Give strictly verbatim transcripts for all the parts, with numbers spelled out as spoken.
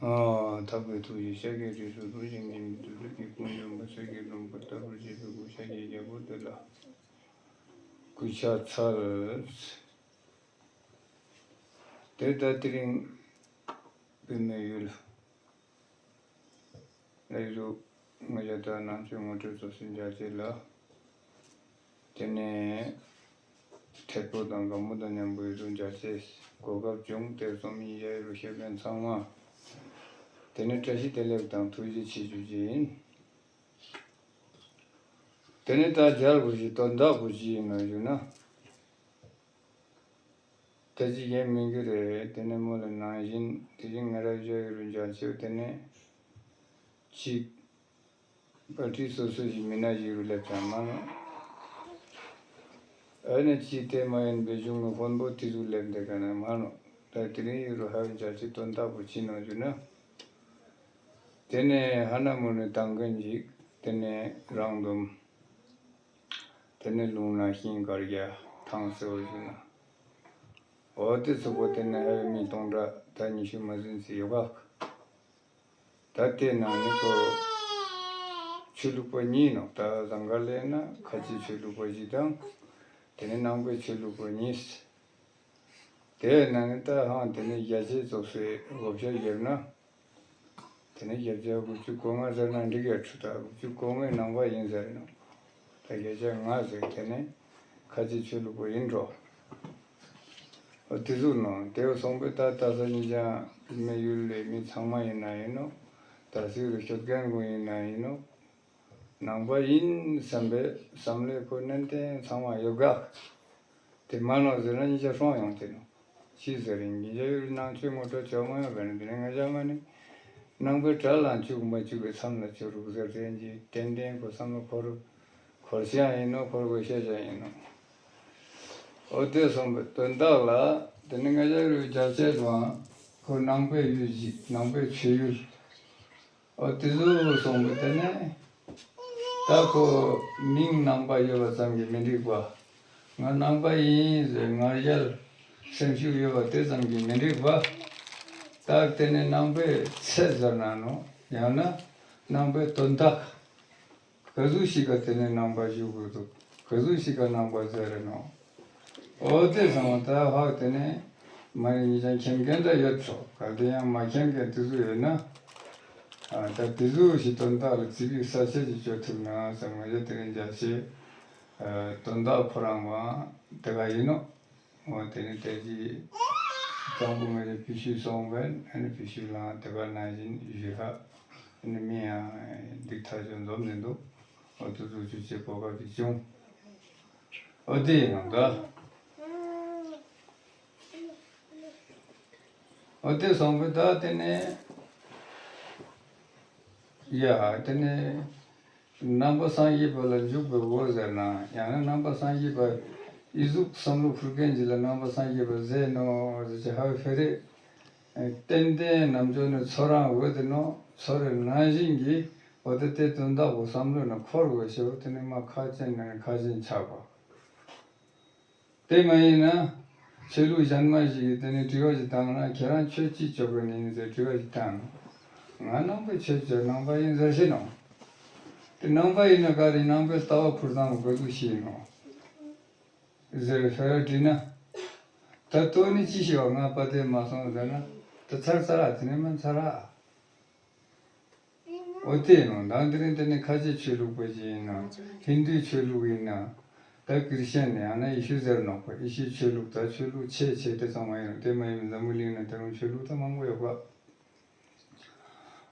ཨ། ཐབས་མཁས་ཐུགས་རྗེས་ཤཱཀྱའི་རིགས་སུ་འགྲོ། ཞིང་གི་མི་དུ་ལུས་ཀྱི་ཀུན་འབྱུང་པ། ཚེ་གི་ལོངས་སྤྱོད་ལྟ་བུར་བྱེད་པའི་སྐུ། ཤཱཀྱའི་རྒྱལ་པོ་དེ་ལ་གུས་ཕྱག་འཚལ། དེ་ལྟར་དེ་རིང་བོད་མི་ཡུལ་ལ་ཡུལ་ལུགས་ང་བཅས་ད་ནང་ཆོས་ངོ་སྤྲོད་ཚོགས་སུ་མཇལ་ཆེད་ལ། དེ་ནས་ཐད་པོ་དང་སྒམ་པོ་དང་མཉམ་པོ་ཡུལ་དུ་མཇལ་ཆེད་གོ་སྐབས་བྱུང་། དེར་སོང་ཉིན་ཞག་ཡོད་རུ་ཤེས་མཁན་ཚང་མ། དེ་ནས་བཀྲ་ཤིས་བདེ་ལེགས་དང་ཐུགས་རྗེ་ཆེ་ཞུ་རྒྱུ་ཡིན། དེ་ནས་ད་མཇལ་དགོས་ཀྱི་དོན་དག་པོ་ཅི་ཡིན་ན་ཞུ་ན། ད་ཅི་ཡིན་མིན་གྱི་རེད། དེ་ནས་མོ་ལ་ནང་བཞིན་དེ་བཞིན་ང་རང་ཞོ་ཡོད་རུ་མཇལ་ཆེད། དེ་ནས་གཅིག་པར་ཊི་སོ་སོ་ཞིག་མི་སྣ་ཞིག་རུ་སླེབས་ཀྱང་མ་ནོ། ཨ་ནི་གཅིག་དེ་མ་ཡིན་པའི་གཞུང་གི་དཔོན་པོ་དེ་ཚོ་སླེབས་འདི་ག་ནས་མ་ནོ། ད་དེ་རིང་ཡོད་རུ་ཧ་ཡོད་མཇལ་ཆེད་དོན་དག་པོ་ཅི་ནོ་ཞུ་ན། དེ་ནས་ཧ་ན་མོ་ནས་བཏང་མཁན་ཅིག་དེ་ནས་རང་འདོམས། དེ་ནས་ལུང་ན་ཤིང་དཀར་རྒྱ་ཐང་སེ་བ་ཞུ་ན། འོ་དེ་ཚོ་གོ་དེ་ནས་ཧ་ཡོད་མི་སྟོང་ཕྲག་ད་ཉི་ཤུ་མ་ཟིན་ཙམ་ཡོད་ག། ད་དེ་ནང་ནས་ཁོ་ཆོས་ལུགས་པ་གཉིས་ནོ། ད་ཟངས་དཀར་ལ་ན་ཁ་ཆེ་ཆོས་ལུགས་པ་བཞི་དང་། དེ་ནས་ནང་པའི་ཆོས་ལུགས་པ་གཉིས། དེ་ནང་ནས་ད་ཧང་དེ་ནས་རྒྱ་ཆེ་ཚོགས་སའི་བགོ་བཤའ་བརྒྱབ་ན། དེ་ནས་བརྒྱ་ཆ་དགུ་བཅུ་གོ་ལྔ་ཟེར་ན་འགྲིག་གི་འདུག་ད་དགུ་བཅུ་གོ་ལྔའི་ནང་པ་ཡིན་ཟེར་ནོ། ད་བརྒྱ་ཆ་ལྔ་ཟེར་དེ་ནས་ཁ་ཆེ་ཆོས་ལུགས་པ་ཡིན་འགྲོ། འོ་དེ་ཟུག་ནོ། དེ་སོང་པས་ད་ལྟ་ས་ཉིན་ཅང་མི་ཡུལ་ལས་མི་ཚང་མ་ཡིན་ན་ཡིན་ནོ། ད་སུ་རུ་ཤོད་མཁན་ཀུན་ཡིན་ན་ཡིན་ནོ། ནང་པ་ཡིན་བསམ་པའི་བསམ་བློའི་ཁོ་ནན་ཏན་ཚང་མ་ཡོད་ག། དེ་མ་ནོ་ཟེར་ན་ཉིན་ཅང་སྲོང་ཡོང་དེ་ནོ། ཅི་ཟེར་རིང་ཉིན་ཅང་ཡུལ་ནང་ཆོས་ངོ་སྤྲོད་བྱ་མ་ཡོང་ག་ནི། དེ་ནས་ང་ཅག་མ་ནི་ནང་པའི་གྲལ་ལ་བཅུག་མ་བཅུག་པའི་མཚམས་ལ་བཅུག་རུག་ཟེར་དེ་ཡིན་གྱི་ཏན་ཏན་ཁོ་བསམ་བློ་འཁོར་འཁོར་བྱ་ཡིན་ནོ། འཁོར་དགོས་བཤད་བྱ་ཡིན་ནོ། འོ་དེ་སོང་པའི་དོན་དག་ལ་དེ་ནི་ང་ཅག་རུ་རྒྱལ་སྤྱིའི་དབང་ཁོ་ནང་པའི་ཡུལ་ཞིག་ནང་པའི་ཆོས་ཡུལ། འོ་དེ་ཚོ་སོང་པའི་དེ་ནས་ད་ཁོ་མིང་ནང་པ་ཡོད་པ་ཙམ་གྱིས་མི་འགྲིག་པ། ང་ནང་པ་ཡིན་ཟེར་ང་རྒྱལ་སེམས་ཤུགས་ཡོད་པ་དེ་ཙམ་གྱིས་མི་འགྲིག་པ། ད་དེ་ནས་ནང་པའི་ཚད་ཟེར་ན་ནོ། ཡང་ན་ནང་པའི་དོན་དག་ག་ཟུག་ཞིག་ག་དེ་ནས་ནང་པ་ཞུ་དགོས་འདུག་ག་ཟུག་ཞིག་ག་ནང་པ་ཟེར་རེད་ནོ། འོ་དེ་ཚང་མ་ད་ཧ་དེ་ནས་མ་ནི་ཉིན་ཅང་མཁྱེན་མཁན་འདྲ་ཡོད་ཆོག་གལ་ཏེ་ཡང་མ་མཁྱེན་མཁན་དེ་ཚོ་ཡོད་ན། ཨ་ད་དེ་ཚོ་ཞིག་དོན་དག་ལ་ཙི་པིག་ས་ཆ་ཅིག་བཅོ་ཐུབ་ན་བསམ། ང་ཚོ་དེ་རིང་རྒྱལ་སྤྱིའི་དོན་དག་ཁོ་རང་མ་དེ་ག་ཡིན་ནོ། འོ་དེ་ནི་དེ་རྗེས་དང་པོ་ང་ཚོ་བོད་ཤུལ་སོང་བས་ཨ་ནི་བོད་ཤུལ་ལའང་དེ་ག་ནང་བཞིན་བཞུགས་ཧ། ཨ་ནི་མི་ཡང་སྡུག་ཐག་ཆོད་འཛོམས་ནས་འདུག་འོ་དེ་ཚོ་ཆུ་ཆེ་གོ་སྐབས་ཅིག་བྱུང་། འོ་དེ་ཡིན་ནོ་ད། འོ་དེ་སོང་བས་ད་དེ་ནས་ཡ་དེ་ནས། ནང་པ་སངས་རྒྱས་པ་ལ་འཇུག་པའི་འོ་ཟེར་ན་ཡང་ན་ནང་པ་སངས་རྒྱས་པ་ཨི་ཟུག་བསམ་བློ་འཁོར་མཁན་ཅིག་ལ་ནང་པ་སངས་རྒྱས་པ་ཟེར་ནོ་ཟེར་ཅི་ཧ་ཧྥེ་རེ། ཏན་ཏན་ནམ་འཇོག་ནས་ཚོ་རང་འོ་དེ་ནོ་ཚོ་རེ་ནང་བཞིན་གྱི་འོ་དེ་དེ་དོན་དག་པོ་བསམ་བློ་ནས་འཁོར་དགོས་ཞེས་པ་དེ་ནི་མ་ཁ་ཅན་ནས་ཁ་ཅན་ཆགས་པ། དེ་མ་ཡིན་ན། ཆོས་ལུགས་གཞན་མ་ཞིག་གིས་དེ་ནས་དྲི་བ་ཞིག་བཏང་ན་ཁྱེད་རང་ཆོས་ཅི་ཆོས་གི་ནི་ཡིན་ཟེར་དྲི་བ་ཞིག་བཏང་ན། ང་ནང་པའི་ཆོས་ཀྱི་ནང་པ་ཡིན་ཟེར་ཤེས་ནོ། དེ་ནང་པ་ཡིན་ན་ག་རེ་ནང་པའི་ལྟ་བ་ཕུར་ཐང་གི་དགོས་ཚུལ་ཤེས་ནོ། ཟེར་ཕེ་ར་དྲིས་ན། ད་ལྟོས་ནི་ཅི་ཤེས་པ་ང་པ་དེ་མ་སོང་ཟེར་ན། ད་ཚར་ཚར་ཨ་དེ་ནས་མ་ཚར་ཨ། འོ་དེ་ཡིན་ནོ། མདང་དེ་རིང་དེ་ནི་ཁ་ཆེ་ཆོས་ལུགས་པ་ཅིག་ཡིན་ན། ཧིན་དུའི་ཆོས་ལུགས་ཡིན་ན། ད་ཀིར་ཤན་ནི་ཡང་ན་ཡེ་ཤུ་ཟེར་ནོག་པ། ཡེ་ཤུའི་ཆོས་ལུགས་ད་ཆོས་ལུགས་ཆེ་ཆེ་དེ་ཚང་མ་ཡིན་ནོ། དེ་མ་ཡིན་འཛམ་བུ་གླིང་ན་དེ་རུང་ཆོས་ལུགས་ད་མང་པོ་ཡོད་པ།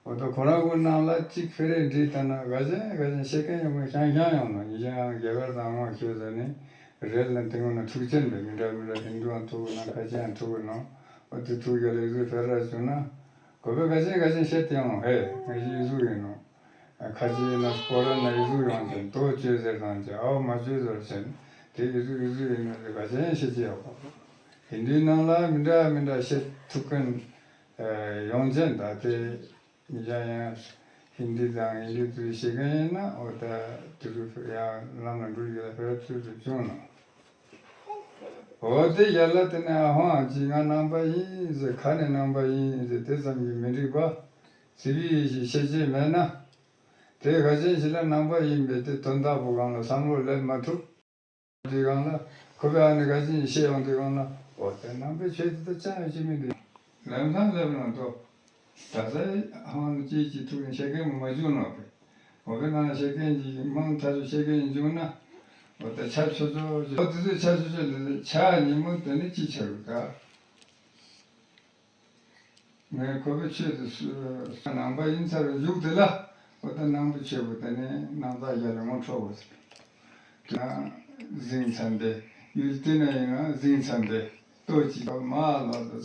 འོ་ད་ཁོ་རང་ཁོ་ནང་ལ་གཅིག་ཕེ་རེ་འདྲི་ལྟ་ན་ག་ཅན་ག་ཅན་ཤེས་མཁན་ཡོང་མཁན་ཤང་ཤང་ཡོང་ནོ། ཡིན་ཀྱང་རྒྱ་གར་དང་ངོ་ཤོད་ཟེར་ནི་རེད་ལ་དེ་སྔོན་ན་ཐུག་ཅན་པས་མི་འདྲ་མི་འདྲ་ཧིན་དུའང་ཐུག་ན་ཁ་ཆེའང་ཐུག་ནོ། འོ་དེ་ཐུག་རྒྱ་ལ་ཡེ་ཤུ་ཕེ་ར་བྱུང་ན། གོ་བས་ག་ཅན་ག་ཅན་བཤད་དེ་ཡང་ཧེ་ང་ཡི་ཟུག་ཡིན་ནོ། ཁ་ཆེ་ན་སྐོར་ན་ཡི་ཟུག་ཡོང་ཅན་དོ་བཅོས་ཟེར་དང་ཅན་ཨའོ་མ་བཅོས་ཟེར་ཅན་དེ་ཡི་ཟུག་ཡི་ཟུག་ཡིན་ནོ། དེ་ག་ཅན་བཤད་ཅི་ཡོད་གོ། ཧིན་དུའི་ནང་ལ་མི་འདྲ་མི་འདྲ་བཤད་ཐུབ་མཁན་ཡོང་ཅན་ད་དེ་མི་འདྲ་ཡང་ཧིན་དུ་དང་ཧིན་དུ་ཚོས་བཤད་མཁན་ཡིན་ན་འོ་ད་དེ་ཚོ་ཡང་ལམ་ལ་འགྲོ་ཡོད་ལ་ཕེ་ར་ཚུལ་དུ་བྱུང་ནོ། འོ་དེ་ཡར་ལ་དེ་ནས་ཨ་ཧོང་ཨ་ཅི་ང་ནང་པ་ཡིན་ཟེར། ཁ་ནས་ནང་པ་ཡིན་ཟེར། དེ་ཙམ་གྱིས་མི་འགྲིག་པ། སི་བི་ཡེ་ཤེས་ཤེས་བྱེད་མེད་ན། དེ་ག་ཅན་ཞིག་ལ་ནང་པ་ཡིན་པའི་དེ་དོན་དག་པོ་སྒང་ལ་བསམ་བློ་སླེབས་མ་ཐུབ། དེ་སྒང་ལ་ཁོ་པའི་ཨ་ནི་ག་ཅན་ཞིག་བཤད་ཡོང་དུས་སྒང་ལ། འོ་དེ་ནང་པའི་ཆོས་དེ་ད་ཅང་ཡང་ཅི་མི་འདུག་ལམ་སང་སླེབས་ན་དོ། ད་ལྟ་ཧང་ལ་ཅིའི་ཅི་ཐུག་ནས་བཤད་མཁན་མ་བྱུང་ནོ་པས། འོ་པའི་ནང་བཤད་མཁན་གྱི་མང་ཐག་ཆོད་བཤད་མཁན་བྱུང་ན། འོ་ད་ཆ་ཆོ་ཆོ་ཆོ་འོ་དེ་ཚོའི་ཆ་ཆོ་ཆོ་ལས་ཆ་ཉིན་མོ་དེ་ནི་ཅི་ཆ་རུ་ད། ངས་ཁོ་པའི་ཆོས་དེ་སུ་ནང་པ་ཡིན་ཚར་བའི་མཇུག་དེ་ལ། འོ་ད་ནང་པའི་ཆོས་པོ་དེ་ནི་ནང་ཐག་རྒྱ་ལ་ངོ་འཕྲོད་པ་ཟེར། ཡང་གཟིངས་ཚན་པས་ཡུལ་དེ་ན་ཡང་གཟིངས་ཚན་པས་ལྟོ་ཅི་ལྟོ་མ་ལོ་ལོ།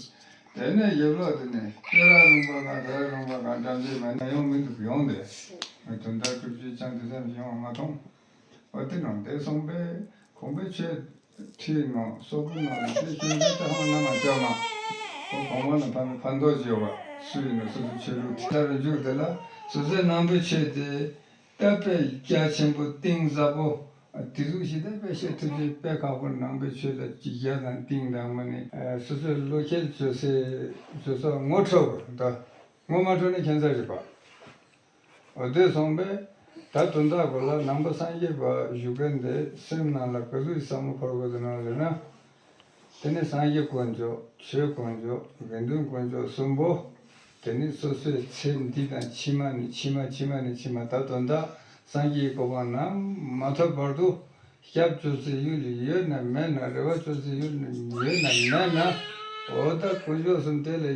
དེ་ནས་ཡབ་ལོ་དེ་ནས་སྟོད་ར་ལུང་པ་གང་སྟོད་ར་ལུང་པ་གང་འགྲམ་ཅེས་མ་ན་ཡོང་མི་འདུག་ཡོང་དེ། དོན་དག་གྲུབ་ཆེན་ཅང་དེ་ཙམ་ཡོང་བ་མ་མཐོང་། འོ་དེ་ནང་དེ་སོང་པས་ཁོང་པའི་ཆོས་ཁྲིད་ནང་སོག་པོ་ནང་དེ་ཤེས་འདི་ལྟ་ཧང་ན་མ་བཅོ་མ། ཁོང་གོང་མ་ལ་ཕན་ཕན་ཐོགས་བྱེད་པ་སུ་ཡིན་ན་སོ་སོ་ཆོས་ལུགས་དེ་ལྟར་འཇུག་དེ་ལ་སོ་སོའི་ནང་པའི་ཆོས་དེ། ད་དཔེ་རྒྱ་ཆེན་པོ་གཏིང་ཟབ་པོ། དེ་ཟུག་ཞིག་ད་དཔེ་བཤད་ཐུབ་ཀྱི་དཔེ་ཁག་པོ་ནང་པའི་ཆོས་ལ་ཅིག་རྒྱ་དང་གཏིང་དང་མ་ནི་སོ་སོའི་བློ་ཁྱེར་བཅོས་སའི་བཅོས་ས་ངོ་འཕྲོད་དགོས་ད། ངོ་མ་འཕྲོད་ན་ཁྱད་མཚར་རེད་པ། འོ་དེ་སོང་པས་ད་དོན་དག་གོ་ལ་ནང་པ་སངས་རྒྱས་པ་བཞུགས་མཁན་དེ་སེམས་ནང་ལ་ག་ཟུག་གི་བསམ་བློ་འཁོར་དགོས་ཟེར་ན་ཟེར་ན། དེ་ནས་སངས་རྒྱས་དཀོན་མཆོག་ཆོས་དཀོན་མཆོག་དགེ་འདུན་དཀོན་མཆོག་གསུམ་པོ། དེ་ནས་སོ་སོའི་ཚེ་འདི་དང་ཕྱི་མ་ནས་ཕྱི་མ་ཕྱི་མ་ནས་ཕྱི་མ་ད་དོན་དག་སངས་རྒྱས་ཀྱི་གོ་འཕང་ནམ་མ་ཐོབ་བར་དུ་སྐྱབས་བཅོལ་སའི་ཡུལ་ཡོད་ན་མེད་ན་རེ་བ་བཅོལ་སའི་ཡུལ་ཡོད་ན་མེད་ན། འོ་ད་དཀོན་མཆོག་གསུམ་དེ་ལ་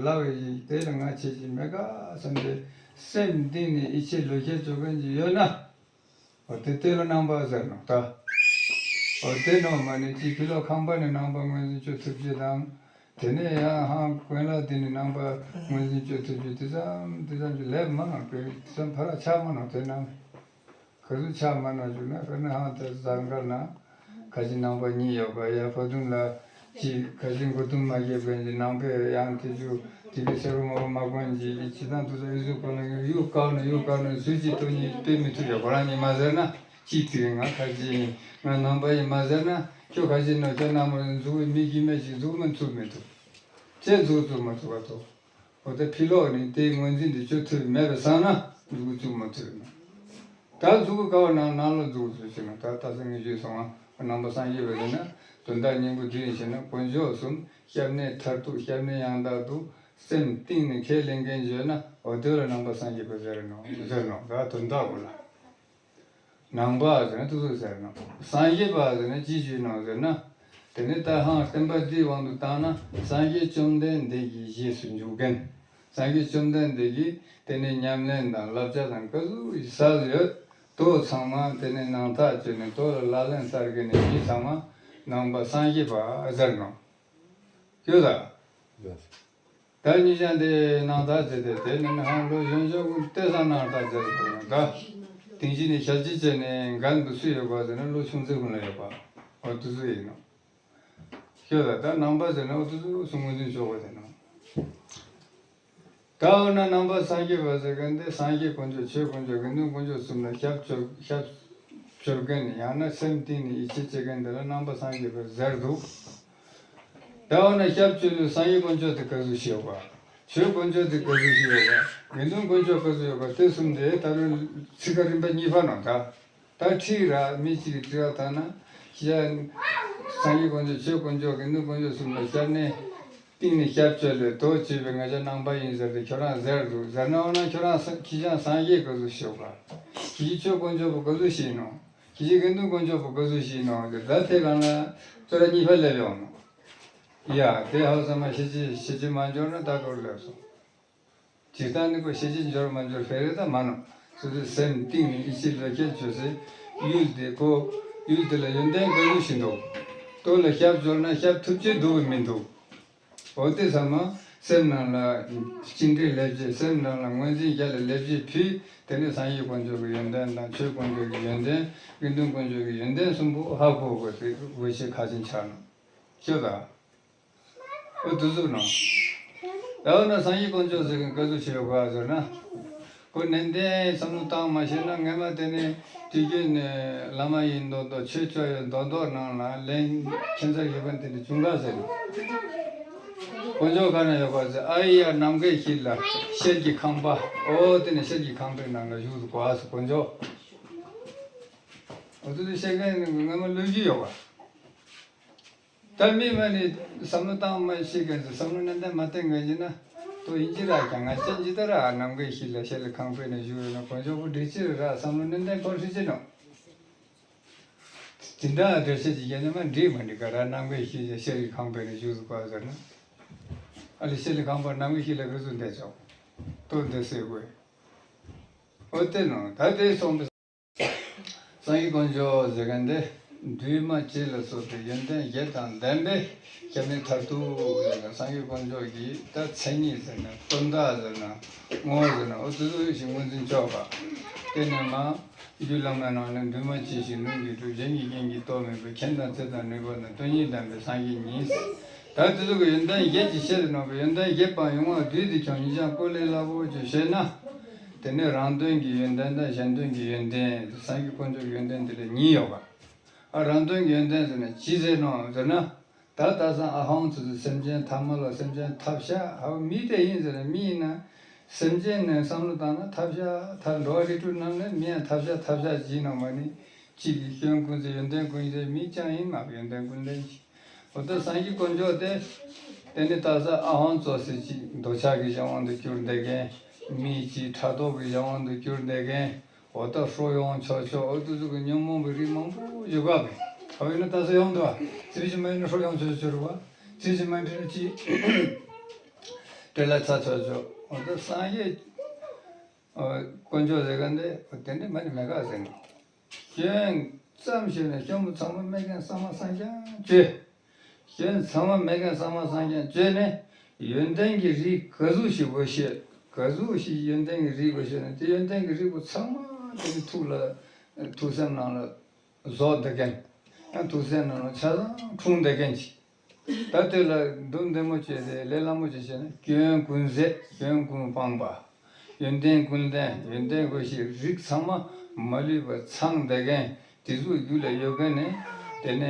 ལབ་ཡིན་དེ་ལ་ང་བྱེད་ཀྱི་མེད་ག་བསམ་སྟེ་སེམས་གཏིང་ནས་ཡིད་ཆེས་བློ་ཁྱེར་བཅོ་མཁན་ཅིག་ཡོད་ན། འོ་དེ་དེ་ལ་ནང་པ་ཟེར་ནོ་ད། འོ་དེ་ནོ་མ་ནི་ཅི་ཕི་ལོག་ཁང་པ་ནས་ནང་པ་ངོས་འཛིན་བཅོ་ཐུབ་ཀྱི་དང་། དེ་ནས་ཡང་ཧང་དགོན་ལ་དེ་ནས་ནང་པ་ངོས་འཛིན་བཅོ་ཐུབ་ཀྱི་དེ་ཙམ་དེ་ཙམ་གྱི་ལེབ་མ་ནོ་དེ་དེ་ཙམ་ཕ་ར་ཆགས་མ་ནོ་དེ་ནང་། ག་ཚོད་ཆགས་མ་ནོ་བཅུག་ན་དཔེར་ན་ཧང་དེ་ཟ་འགར་ན། ཁ་ཅིག་ནང་པ་གཉིས་ཡོད་པ་ཡ་ཕ་དུང་ལ་ཅིག་ཁ་ཅིག་མགོ་དུང་མ་རྒྱབ་པའི་ནང་པའི་ཡང་དེ་ཚོ་དེ་བའི་སེ་རུ་མ་རུ་མ་གོན་གྱི་ཅི་དང་དུ་ཚོ་ཡུ་ཚུ་གོ་ན་ཡུ་ཀའོ་ན་ཡུ་ཀའོ་ན་ཚུལ་གྱི་སྟོང་ཉིད་དཔེ་མི་ཐུབ་ཡ་ཁོ་རང་ཉིད་མ་ཟེར་ན་ཅིག་དེ་ང་ཁ་ཅིག་ང་ནང་པ་ཡིན་མ་ཟེར་ན་ཁྱོད་ཁ་ཅིག་ནོ་ཁྱོད་ནང་པ་འཛུགས་མི་གི་མེད་ཅིག་འཛུགས་མི་ཚུགས་མི་ཐུབ་ཅེས་འཛུགས་ཚུགས་མ་ཐུབ་པ་ཐུབ། འོ་ད་ཕི་ལོག་ནི་དེའི་ངོས་འཛིན་དེ་བཅོ་ཐུབ་མེད་པ་བསམ་ན་མཛུ་གུ་བཙུགས་མ་ཐུབ་ན། ད་མཛུ་གུ་ཀ་བ་ནང་ནང་ལོགས་མཛུ་གུ་བཙུགས་ཕྱིན་ན་ད་ད་སང་ངེ་ཞུས་སོང་ང་ནང་པ་སངས་རྒྱས་པ་ཟེར་ན་དོན་དག་སྙིང་པོ་འདི་ཡིན་ཞེ་ན་དཀོན་མཆོག་གསུམ་སྐྱབས་གནས་མཐར་ཐུག་སྐྱབས་གནས་ཡང་དག་ཏུ་སེམས་གཏིང་ནས་ཁས་ལེན་མཁན་བརྗོད་ན་འོ་དེ་ལ་ནང་པ་སངས་རྒྱས་པ་ཟེར་ནོ་ཟེར་ནོ་ད་དོན་དག་གོ་ལ། ནང་པ་ཟེར་ན་ཏུ་ཟུག་ཟེར་ན། སངས་རྒྱས་པ་ཟེར་ན་ཅི་ཞུས་ནོ་ཟེར་ན། དེ་ནི་ད་ཧང་བསྟན་པ་འདིའི་དབང་དུ་བཏང་ན་སངས་རྒྱས་བཅོམ་ལྡན་འདས་ཀྱི་རྗེས་སུ་འཇུག་མཁན། སངས་རྒྱས་བཅོམ་ལྡན་འདས་ཀྱིས་དེ་ནི་ཉམས་ལེན་དང་བསླབ་བྱ་དང་ཀ་ཟུག་ཡི་ས་ཡོད་དོ་ཚང་མ་དེ་ནི་ནང་ཐག་ཆོད་ནས་དོ་ལ་ལག་ལེན་བསྟར་མཁན་ནི་མི་ཚང་མ་ནང་པ་སངས་རྒྱས་པ་ཟེར་ནོ། ཡོད་ལ། ད་ཉིད་ཀྱང་དེ་ནང་ཐག་བཅད་དེ་དེ་ནི་ནི་ཧང་ལོ་གཞོན་གཞོན་ཀུན་ལྟོས་སང་ནང་ཐག་བཅད་དེ་ཡོང་ད། དེང་ཕྱིན་ནི་ཞལ་གྱིས་བཅད་ནས་འགན་དུ་སུ་ཡོད་པ་ཟེར་ན་ལོ་ཆུང་ཚེ་ཀུན་ལ་ཡོད་པ། འོ་དུ་སུ་ཡིན་ནོ། ཤོད་ད་ད་ནང་པ་ཟེར་ན་འོ་དུ་སུ་སུ་ངོས་འཛིན་ཆོག་པ་དེ་ནོ། ད་འོ་ན་ནང་པ་སངས་རྒྱས་པ་ཟེར་མཁན་དེ་སངས་རྒྱས་དཀོན་མཆོག་ཆོས་དཀོན་མཆོག་དགེ་འདུན་དཀོན་མཆོག་གསུམ་ལ་སྐྱབས་བཅོལ་སྐྱབས་བཅོལ་མཁན་ཡང་ན་སེམས་གཏིང་ནས་ཡིད་ཆེས་བྱེད་མཁན་དེ་ལ་ནང་པ་སངས་རྒྱས་པ་ཟེར་འདུག་ད་འོ་ན་སྐྱབས་བཅོལ་ལུས་སངས་རྒྱས་དཀོན་མཆོག་དེ་ག་ཟུག་ཤེས་པ། ཆོས་དཀོན་མཆོག་དེ་ག་ཟུག་ཤེས་ཡོད་པ། དགེ་འདུན་དཀོན་མཆོག་ག་ཟུག་ཡོད་པ་དེ་གསུམ་དེ་ད་རུང་ཚིག་ཁ་རིམ་པ་གཉིས་པ་ནང་ད། ད་ཁྲིད་ར་མི་གཅིག་གིས་དྲི་བ་བཏང་ན། ཤ། སངས་རྒྱས་དཀོན་མཆོག་ཆོས་དཀོན་མཆོག་དགེ་འདུན་དཀོན་མཆོག་གསུམ་ལ་སྐྱབས་གནས། གཏིང་ནས་སྐྱབས་བཅོལ་ལས་དོ་བྱས་པའི་ང་ཅག་ནང་པ་ཡིན་ཟེར་ཏེ་ཁྱོད་རང་ཟེར་འདུག་ཟེར་ན་འོ་ན་ཁྱོད་རང་ཁྱི་ཅང་སངས་རྒྱས་ག་ཟུག་ཤེས་པ། ཁྱི་ཆོས་དཀོན་མཆོག་པོ་ག་ཟུག་ཤེས་ནོ། ཁྱི་ཆོས་དགེ་འདུན་དཀོན་མཆོག་པོ་ག་ཟུག་ཤེས་ནོ་ཟེར་ད་དེ་གང་ལ་རྩོད་ར་གཉིས་པ་སླེབས་ཡོང་ནོ། ཡ་དེ་ཧ་ས་མ་ཤེས་ཅི་ཤེས་ཅི་མ་འབྱོར་ན་ད་གོར་སླེབས་སོང་། ཇི་ལྟར་ནི་ཁོ་ཤེས་ཀྱི་འབྱོར་མ་འབྱོར་ཕེ་རེ་ད་མ་ནོ། སོ་སོའི་སེམས་གཏིང་ནས་ཡིད་ཆེས་བློ་ཁྱེར་བཅོས་སའི་ཡུལ་དེ་ཁོ། ཡུལ་དེ་ལ་ཡོན་ཏན་ག་ལུ་བཞིན་འདུག་ལྟོ་ལ་སྐྱབས་འབྱོར་ན་སྐྱབས་ཐུབ་ཀྱི་འདུག་གི་མི་འདུག་འོ་དེ་ཚང་མ་སེམས་ནང་ལ་གཅིག་འདྲེས་ལེབ་བྱེད་སེམས་ནང་ལ་ངོས་འཛིན་རྒྱ་ལ་ལེབ་བྱེད་ཕུལ་དེ་ནས་སངས་རྒྱས་དཀོན་མཆོག་གི་ཡོན་ཏན་དང་ཆོས་དཀོན་མཆོག་གི་ཡོན་ཏན་དགེ་འདུན་དཀོན་མཆོག་གི་ཡོན་ཏན་གསུམ་པོ་ཧ་གོ་དགོས་ཏེ་དགོས་ཆེད་ཁ་ཆེན་ཆགས་ནོ། ཤོད་ད། ཨོ་དུ་ཟུག་ནོ། ད་འོ་ན་སངས་རྒྱས་དཀོན་མཆོག་ཟེར་མཁན་ག་ཟུག་ཞིག་ཡོད་ག་ཟེར་ན། ཁོ་ནན་ཏན་བསམ་བློ་བཏང་མ་ཤེས་ན་སྔ་མ་དེ་ནས་དུས་རྒྱུན་ནས་བླ་མ་ཡིན་མདོག་མདོག་ཆོས་ཕྱོགས་ཡོད་མདོག་མདོག་ནང་ལ་ལན་ཁྱད་མཚར་ཡོད་པ་དེ་འདྲ་བྱུང་ག་ཟེར། དཀོན་མཆོག་ག་ན་ཡོད་པ་ཟེར། ཨ་ཡ་ནམ་མཁའི་དཀྱིལ་ལ་ཤེལ་གྱི་ཁང་པ། འོ་དེ་ནས་ཤེལ་གྱི་ཁང་པའི་ནང་ལ་བཞུགས་སུ་གོ་ཨ་ཟེར་དཀོན་མཆོག་འོ་དེ་དུས་བཤད་མཁན་ངོ་མ་བློས་རྒྱུ་ཡོད་པ། ད་མི་མ་ནི་བསམ་བློ་བཏང་མ་ཤེས་མཁན་ཚོ་བསམ་བློ་ནན་ཏན་མ་བཏང་མཁན་ཡིན་ན། ཏོ་ཡིན་གྱི་ར་ཀྱང་ང་ཅན་ཇི་ལྟར་ར་ནམ་མཁའི་དཀྱིལ་ལ་ཤེལ་ཁང་པའི་ནང་བཞུགས་ཡོད་ན་དཀོན་མཆོག་པོ་འགྲིག་ཅི་ར་བསམ་བློ་ནན་ཏན་ཁོ་ཧྲི་ཅི་ནོ། དེ་འདྲ་འགྲེལ་བཤད་ཅིག་བྱས་ན་མ་འགྲིག་མ་འགྲིག་ག་ར་ནམ་མཁའི་དཀྱིལ་ལ་ཤེལ་ཁང་པའི་ནང་བཞུགས་སུ་གོ་ཟེར་ན། ཨ་ལི་ཤེལ་ཁང་པ་ནམ་མཁའི་དཀྱིལ་ལ་ག་ཚོད་འདས་ཆོག་ཏོ་འདས་སེ་དགོས། འོ་དེ་ནོ་ད་དེ་སོང་པའི། སངས་རྒྱས་དཀོན་མཆོག་ཟེར་མཁན་དེ་འདུས་མ་བྱས་ལ་སོགས་པའི་ཡོན་ཏན་བརྒྱད་དང་ལྡན་པའི་སྐྱབས་གནས་མཐར་ཐུག་ཡོད་ན། སངས་རྒྱས་དཀོན་མཆོག་གི་ད་མཚན་ཉིད་ཟེར་ན་དོན་དག་ཟེར་ན་ངོ་བོ་ཟེར་ན་འོ་དེ་ཚོ་ཞིག་ངོས་འཛིན་ཆོག་པ། དེ་ནས་མ་རྒྱུད་བླ་མའི་ནང་ནས་འདུས་མ་བྱས་ཤིང་ལུས་ཀྱི་གྲུབ། གཞན་གྱི་རྐྱེན་གྱིས་རྟོགས་མེད་པའི། མཁྱེན་དང་བརྩེ་དང་ནུས་པ་དང་། དོན་གཉིས་ལྡན་པའི་སངས་རྒྱས་ཉིད། ད་དེ་ཚོ་གི་ཡོན་ཏན་བརྒྱད་ཀྱི་ཆེད་དུ་ནོར་བའི་ཡོན་ཏན་བརྒྱད་པའང་ཡོངས་བསྡུས་ཏེ་ཀྱང་ཉིད་ཀྱང་བཀོད་ལེགས་སླ་པོ་ཅིག་བཤད་ན། དེ་ནི་རང་དོན་གྱི་ཡོན་ཏན་དང་གཞན་དོན་གྱི་ཡོན་ཏན། སངས་རྒྱས་དཀོན་མཆོག་གི་ཡོན་ཏན་དེ་ལ་གཉིས་ཡོད་པ། ཨ་རང་དོན་གྱི་ཡོན་ཏན་ཟེར་ན་ཅི་ཟེར་ནོ་ཟེར་ན། ད་ད་སང་ཨ་ཧོང་ཚུ་ཚུ་སེམས་ཅན་ཐ་མལ་ལ་སེམས་ཅན་ཐབས་ཤ་ཧ་མི་དེ་ཡིན་ཟེར་ན་མི་ཡིན་ན། སེམས་ཅན་ནི་བསམ་བློ་བཏང་ན་ཐབས་ཤ་ཐབས་འགྲོ་བ་རིགས་དྲུག་རྣམས་ནི་མི་ཡང་ཐབས་ཤ་ཐབས་ཤ་ཅིག་ནོ་མ་ནི། གཅིག་གིས་སྐྱོན་ཀུན་ཟད་ཡོན་ཏན་ཀུན་ཟད་མི་ཅང་ཡིན་མ་ཡོན་ཏན་ཀུན་ལྡན་གྱི། འོ་ད་སངས་རྒྱས་དཀོན་མཆོག་དེ། དེ་ནི་ད་ས་ཨ་ཧོང་ཙོ་ཟེར་ཅིག་འདོད་ཆགས་ཀྱི་གཞན་དབང་དུ་གྱུར་བསྡད་མཁན། མི་གཅིག་ཕྲག་དོག་གི་གཞན་དབང་དུ་གྱུར་བསྡད་མཁན། འོ་ད་ཧྲོ་ཡོང་ཆོག་ཆོག་འོ་དེ་ཚོ་གི་ཉོན་མོངས་པའི་རིགས་མང་པོ་ཡོད་པ་རེད། འོ་ཡིན་ན་ད་ས་ཡོང་འདུག་བ། ཙི་བི་ཅི་མ་ཡིན་ན་ཧྲོ་ཡོང་ཆོག་ཆོག་རེད་བ། ཙི་བི་ཅི་མ་ཡིན་ན་ཅི། བྲེལ་ལ་ཚ་ཆོག་ཆོག་འོ་ད་སངས་རྒྱས་དཀོན་མཆོག་ཟེར་མཁན་དེ་དེ་འདྲ་མ་ནི་མེད་ག་ཟེར་ནས། སྐྱོན་ཙམ་ཞིག་ནས་སྐྱོན་པོ་ཚང་མ་མེད་མཁན་གསང་བ་སངས་རྒྱས་བྱོས། སྐྱོན་ཚང་མ་མེད་མཁན་གསང་བ་སངས་རྒྱས་བྱོས་ནས། ཡོན་ཏན་གྱི་རིགས་ག་ཟུག་ཞིག་དགོས་ཤེས། ག་ཟུག་ཞིག་ཡོན་ཏན་གྱི་རིགས་དགོས་ཤེས་ནས་དེ་ཡོན་ཏན་གྱི་རིགས་པོ་ཚང་མ་དེ་ནི་ཐུགས་ལ་ཐུགས་སེམས་ནང་ལ་བཟོ་བསྡད་མཁན། ཡང་ཐུགས་སེམས་ནང་ལ་ཆ་ཚང་འཁྲུངས་བསྡད་མཁན་ཅིག་ད་དེ་ལ་མདོ་འདི་མོ་བྱས་ཏེ་ལས་སླ་མོ་ཅིག་བྱས་ན། སྐྱོན་ཀུན་ཟད་སྐྱོན་ཀུན་སྤངས་པ། ཡོན་ཏན་ཀུན་ལྡན་ཡོན་ཏན་དགོས་ཤེས་རིགས་ཚང་མ་མ་ལུས་པ་ཚང་བསྡད་མཁན་དེ་ཚོ་རྒྱུད་ལ་ཡོད་མཁན་ནི་དེ་ནས་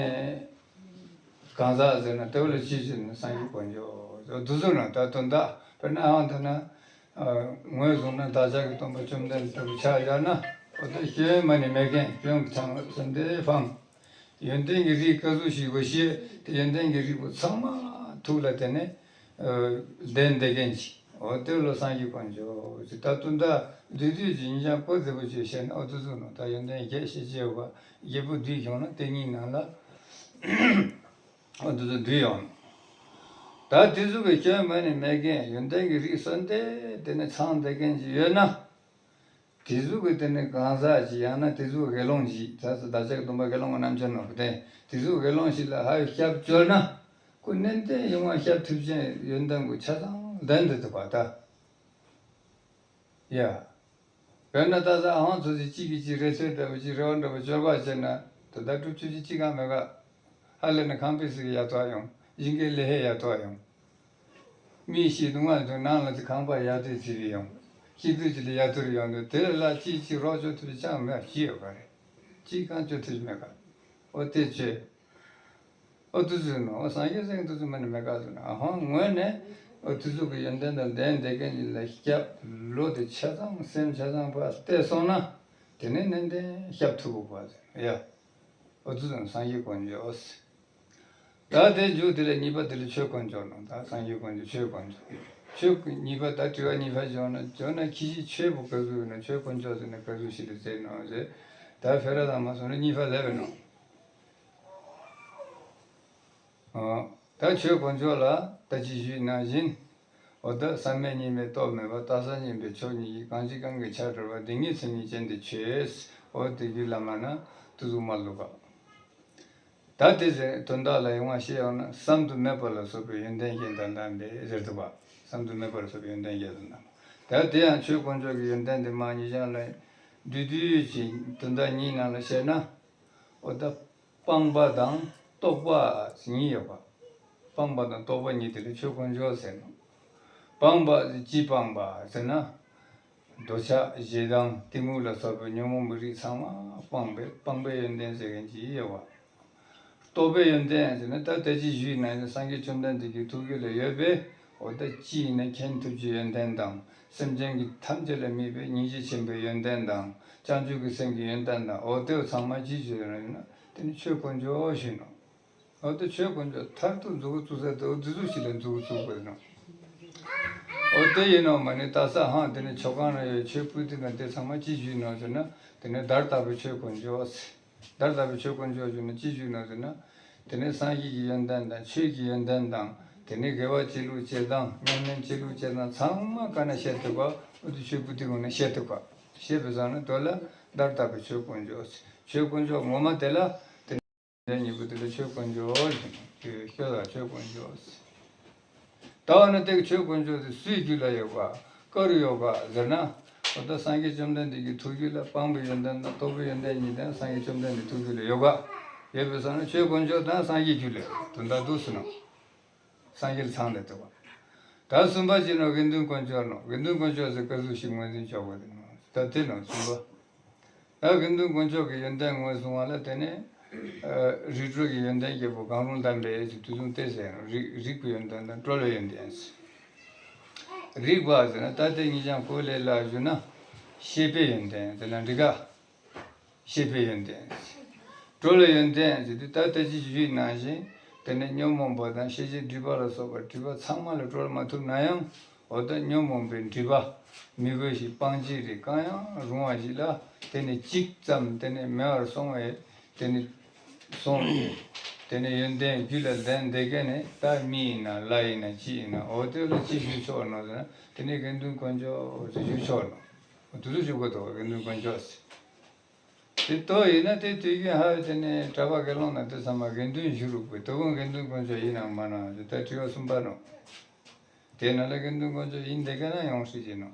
གང་ཟག་ཟེར་ན་དེ་བ་ལ་ཅི་ཟེར་ན་སངས་རྒྱས་དཀོན་མཆོག་འདུ་ཚོགས་ན་ད་དོན་དག་དཔེར་ན་ཨང་དེ་ན། ངོས་བཟུང་ན་བདག་ཅག་གི་སྟོན་པ་བཅོམ་ལྡན་འདས་ལྟ་བུ་ཆ་བཞག་ན། འོ་ད་སྐྱོན་མ་ནི་མེད་མཁན་སྐྱོན་ཚང་བ་ཟེར་འདི་སྤངས། ཡོན་ཏན་གྱི་རིགས་ག་ཚོད་ཞིག་དགོས་ཤེས་དེ་ཡོན་ཏན་གྱི་རིགས་པོ་ཚང་མ་ཐུགས་ལ་དེ་ནས་ལྡན་བསྡད་མཁན་ཅིག་འོ་དེ་ལོ་སངས་རྒྱས་དཀོན་མཆོག་ཅིག་ད་དུང་ད་བསྡུས་བསྡུས་ཀྱི་ཉིན་ཞག་པོ་མཛེས་པོ་ཅིག་བཤད་ན་འོ་དེ་ཚོ་ནང་ད་ཡོན་ཏན་བརྒྱད་ཤེས་བྱའི་བ་བརྒྱད་པོ་བསྡུས་བྱུང་ན་དེ་གཉིས་ནང་ལ། འོ་དེ་ཚོ་བསྡུས་ཡོང་། ད་དེ་ཚོ་གི་སྐྱོན་མ་ནི་མེད་མཁན་ཡོན་ཏན་གྱི་རིགས་གསོན་ཏེ་དེ་ནས་ཚང་བསྡད་མཁན་ཅིག་ཡོད་ན། དེ་ཚོ་གི་དེ་ནི་གང་ཟག་ཅིག་ཡང་ན་དེ་ཚོ་དགེ་སློང་ཅིག་ད་ཚོ་བདག་ཅག་སྟོན་པ་དགེ་སློང་གི་རྣམ་འགྱུར་ནོར་བུ་དེ་དེ་ཚོ་དགེ་སློང་ཞིག་ལ་ཧ་ཡོད་སྐྱབས་བཅོལ་ན། ཁོ་ནན་ཏན་ཡོང་བ་སྐྱབས་ཐུབ་ཅན་ཡོན་ཏན་གོ་ཆ་ཚང་ལྡན་དུ་ཐུབ་པ་ད། ཡ། དཔེར་ན་ད་ས་ཨ་ཧོང་ཚོ་ཚིག་གཅིག་གིས་གཅིག་རེ་ཚོད་འདྲ་པོ་གཅིག་རེ་བ་འདྲ་པོ་བཅོལ་བ་བྱས་ན་ད་ལྟ་སྒྲུབ་ཆུ་གཅིག་གཅིག་གང་མེད་ག་ཧ་ལས་ན་ཁང་པའི་ཟིག་ཡ་ཐོག་ཡོང་། ཞིང་ཁའི་ལས་ཧེ་ཡ་ཐོག་ཡོང་། མི་ཤི་དུས་ང་ཚོ་ནང་ལ་ཚིག་ཁང་པ་ཡ་ཐོག་ཚིག་རེ་ཡོང་། ཤི་དུས་ཅི་ལ་ཡ་ཐོག་རེ་ཡོང་དུས་དེ་ལ་ལ་གཅིག་གཅིག་རོགས་བཅོལ་ཐུབ་ཅང་མེད་ཅི་ཡོད་ག་རེད། གཅིག་གང་བཅོལ་ཐུབ་མེད་ག་འོ་དེ་བྱས། ཨོ་དུ་ཚུ་ནོ། ཨོ་སངས་རྒྱས་སེང་དུ་ཚུ་མ་ནི་མེ་ཀ་ཚུ་ན་ཨ་ཧོང་ངོས་ནས་ཨོ་དུ་ཚུ་གི་ཡོན་ཏན་དང་ལྡན་བསྡད་མཁན་ཅིག་ལ་སྐྱབས་བློ་དེ་ཆ་ཚང་སེམས་ཆ་ཚང་ཕར་གཏད་སོང་ན་དེ་ནས་ནན་ཏན་སྐྱབས་ཐུབ་དགོས་པ་ཟེར་ཡ། ཨོ་དུ་ཚུ་ནོ་སངས་རྒྱས་དཀོན་མཆོག་ཨོ་སི། ད་དེ་མཇུག་དེ་ལ་གཉིས་པ་དེ་ལ་ཆོས་དཀོན་མཆོག་ནོ། ད་སངས་རྒྱས་དཀོན་མཆོག་ཆོས་དཀོན་མཆོག་ཆོས་གཉིས་པ་ད་དྲི་བ་གཉིས་པ་བྱུང་ན་བྱུང་ན་ཁྱི་ཤི་ཆོས་པོ་ག་ཚུ་ཡོད་ན་ཆོས་དཀོན་མཆོག་ཟེར་ན་ག་ཚུ་ཞིག་ལ་ཟེར་ནོ་ཟེར། ད་ཕེ་ར་ལ་མ་སོང་ན་གཉིས་པ་ལས་པ་ནོ། ད་ཆོས་དཀོན་མཆོག་ལ་ད་ཅི་ཞུས་ནང་བཞིན། འོ་ད་བསམ་མེད་གཉིས་མེད་རྟོག་མེད་པ། རྟག་གསལ་གཉིས་པའི་ཕྱོགས་གཉིས་ཀྱི། གང་ཞིག་གང་གིས་ཁྱབ་བྲལ་བ། དེ་ཉིད་མཚན་ཉིད་ཅན་དེ་ཆོས། འོ་དེ་རྒྱུད་བླ་མ་ན་དུ་ཟུག་མ་ལུག་པ། ད་དེ་ཟེར་དོན་དག་ལ་ཡོང་བ་ཤེས་ཡོང་ན་བསམ་དུ་མེད་པ་ལ་སོགས་པའི་ཡོན་ཏན་བརྒྱད་དང་ལྡན་པས་ཟེར་འདུག་པ། བསམ་དུ་མེད་པ་ལ་སོགས་པའི་ཡོན་ཏན་བརྒྱད་དང་ལྡན་པ། ད་དེ་ཡང་ཆོས་དཀོན་མཆོག་གི་ཡོན་ཏན་དེ་མ་ཉིད་ཀྱང་ལ་བསྡུས་བསྡུས་ཀྱི་དོན་དག་གཉིས་ནང་ལ་བཤད་ན། འོ་ད། སྤངས་པ་དང་རྟོགས་པ་གཉིས་ཡོད་པ། སྤངས་པ་དང་རྟོགས་པ་གཉིས་དེ་ལ་ཆོས་དཀོན་མཆོག་ཟེར་ནོ། སྤངས་པ་ཅི་སྤངས་པ་ཟེར་ན། འདོད་ཆགས་ཞེ་སྡང་གཏི་མུག་ལ་སོགས་པའི་ཉོན་མོངས་པའི་རིགས་ཚང་མ་སྤངས་པའི་སྤངས་པའི་ཡོན་ཏན་ཟེར་མཁན་ཅིག་ཡོད་པ། རྟོགས་པའི་ཡོན་ཏན་ཟེར་ན་ད་ལྟ་ཅི་ཞུས་ན་སངས་རྒྱས་བཅོམ་ལྡན་འདས་ཀྱི་ཐུགས་རྒྱུད་ལ་ཡོད་པའི། འོ་ད་ཅི་ཡིན་ན་མཁྱེན་ཐུབ་ཀྱི་ཡོན་ཏན་དང་། སེམས་ཅན་གྱི་ཐམས་ཅད་ལ་དམིགས་པའི་སྙིང་རྗེ་ཆེན་པོའི་ཡོན་ཏན་དང་། བྱང་ཆུབ་ཀྱི་སེམས་ཀྱི་ཡོན་ཏན་དང་། འོ་དེ་ཚང་མ་ཅི་ཞུ་ཡོད་ན་དེ་ནི་ཆོས་དཀོན་མཆོག་ཞུས་ནོ། འོ་དེ་ཆོས་དཀོན་མཆོག་མཐར་ཐུག་མཛུབ་གུ་བཙུགས་ས་དེ་འོ་དེ་ཚོ་ཞིག་ལ་མཛུབ་གུ་བཙུགས་དགོས་ནོ། འོ་དེ་ཡིན་ནོ་མ་ནི་ད་ས་ཧང་དེ་ནི་ཆོ་ག་ན་ཡོད་ཆོས་སྤུས་དེ་དང་དེ་ཚང་མ་ཅི་ཞུས་ནོ་ཟེར་ན། དེ་ནི་བརྡར་ལྟ་བུའི་ཆོས་དཀོན་མཆོག་ཟེར། བརྡར་ལྟ་བུའི་ཆོས་དཀོན་མཆོག་ཞུས་ན་ཅི་ཞུས་ནོ་ཟེར་ན། དེ་ནི་སངས་རྒྱས་ཀྱི་ཡོན་ཏན་དང་ཆོས་ཀྱི་ཡོན་ཏན་དང་། དེ་ནི་དགེ་བ་བྱེད་ལུགས་བྱེད་སྟངས་ཉམས་ལེན་བྱེད་ལུགས་བྱེད་སྟངས་ཚང་མ་ག་ན་བཤད་ཐུབ་པ། འོ་དེ་ཆོས་སྤུས་དེ་ངོ་ན་བཤད་ཐུབ་པ། བཤད་པའི་སང་ནི་དོ་ལ་བརྡར་ལྟ་བུའི་ཆོས་དཀོན་མཆོག་ཟེར། ཆོས་དཀོན་མཆོག་ངོ་མ་དེ་ལ། དེ་ནི་གཉིས་པོ་དེ་ལ་ཆོས་དཀོན་མཆོག་ཟེར་ནས་ཤོད་ལ་ཆོས་དཀོན་མཆོག་ཟེར། ད་འོ་ན་དེ་གི་ཆོས་དཀོན་མཆོག་དེ་སུའི་རྒྱུད་ལ་ཡོད་པ། ག་རུ་ཡོད་པ་ཟེར་ན། འོ་ད་སངས་རྒྱས་བཅོམ་ལྡན་འདས་ཀྱི་ཐུགས་རྒྱུད་ལ་སྤངས་པའི་ཡོན་ཏན་དང་རྟོགས་པའི་ཡོན་ཏན་གཉིས་ལྡན་སངས་རྒྱས་བཅོམ་ལྡན་འདས་ཐུགས་རྒྱུད་ལ་ཡོད་པ། ཡོད་པའི་སང་ན་ཆོས་དཀོན་མཆོག་དང་སངས་རྒྱས་རྒྱུད་ལ་དོན་དག་འདུག་ཟེར་ནོ། སངས་རྒྱས་ལ་ཚང་ལས་ཐུབ་པ། ད་གསུམ་པ་ཅིག་ནོ་དགེ་འདུན་དཀོན་མཆོག་ནོ། དགེ་འདུན་དཀོན་མཆོག་ཟེར་སྐབས་སུ་ཞིག་ངོས་འཛིན་ཆོག་པ་དེ་ནོ། ད་དེ་ནོ་གསུམ་པ། ད་དགེ་འདུན་དཀོན་མཆོག་གི་ཡོན་ཏན་ངོས་བཟུང་བ་ལ་དེ་ནི། ཨ། རིགས་དྲུག་གི་ཡོན་ཏན་བརྒྱད་པོ་གང་རུང་དམ་པའི་ཡེ་ཤེས་དུས་གསུམ་སྟེ་ཟེར་ནོ། རིགས་རིགས་པའི་ཡོན་ཏན་དང་གྲོལ་བའི་ཡོན་ཏན་ཟེར། རིགས་པ་ཟེར་ན་ད་ལྟའི་ཉིད་ཀྱང་གོ་ལས་ལ་ཞུ་ན། ཤེས་པའི་ཡོན་ཏན་ཟེར་ན་འགྲིག་ག། ཤེས་པའི་ཡོན་ཏན། གྲོལ་བའི་ཡོན་ཏན་ཟེར་དུས་ད་ལྟ་ཅི་ཞུས་ནང་བཞིན། དེ་ནི་ཉོན་མོངས་པ་དང་ཤེས་བྱའི་སྒྲིབ་པ་ལ་སོགས་པ་སྒྲིབ་པ་ཚང་མ་ལས་གྲོལ་མ་ཐུབ་ན་ཡང་། འོ་ད་ཉོན་མོངས་པའི་སྒྲིབ་པ་མི་དགོས་ཤིང་སྤང་བྱའི་རིགས་གང་ཡང་རུང་བ་ཞིག་ལ་དེ་ནི་གཅིག་ཙམ་དེ་ནི་མེད་པར་སོང་བས། དེ་ནི་སོང་སྟེ། དེ་ནི་ཡོན་ཏན་རྒྱུད་ལ་ལྡན་བསྡད་མཁན་ནི་ད་མི་ཡིན་ན་ལྷ་ཡིན་ན་ཅི་ཡིན་ན། འོ་དེ་ལ་ཅི་ཞུ་ཆོག་ནོ་ཟེར་ན། དེ་ནི་དགེ་འདུན་དཀོན་མཆོག་ཅེས་ཞུ་ཆོག་ནོ། འོ་དེ་ཚོ་ཞུ་དགོས་དོ། དགེ་འདུན་དཀོན་མཆོག་ཟེར། དེ་ལྟོས་ཡིན་ན་དེ་དུས་རྒྱུན་ཧ་ཡོད་དེ་ནས་གྲྭ་པ་དགེ་སློང་ན་དེ་ཚང་མ་དགེ་འདུན་ཞུ་རུག་པས། དོ་དགོན་དགེ་འདུན་དཀོན་མཆོག་ཡིན་ནམ་མ་ན་ཟེར་ད་དྲི་བ་གསུམ་པ་ནོ། དེ་ན་ལ་དགེ་འདུན་དཀོན་མཆོག་ཡིན་བསྡད་མཁན་ན་ཡོང་སྲིད་ཀྱི་ནོ།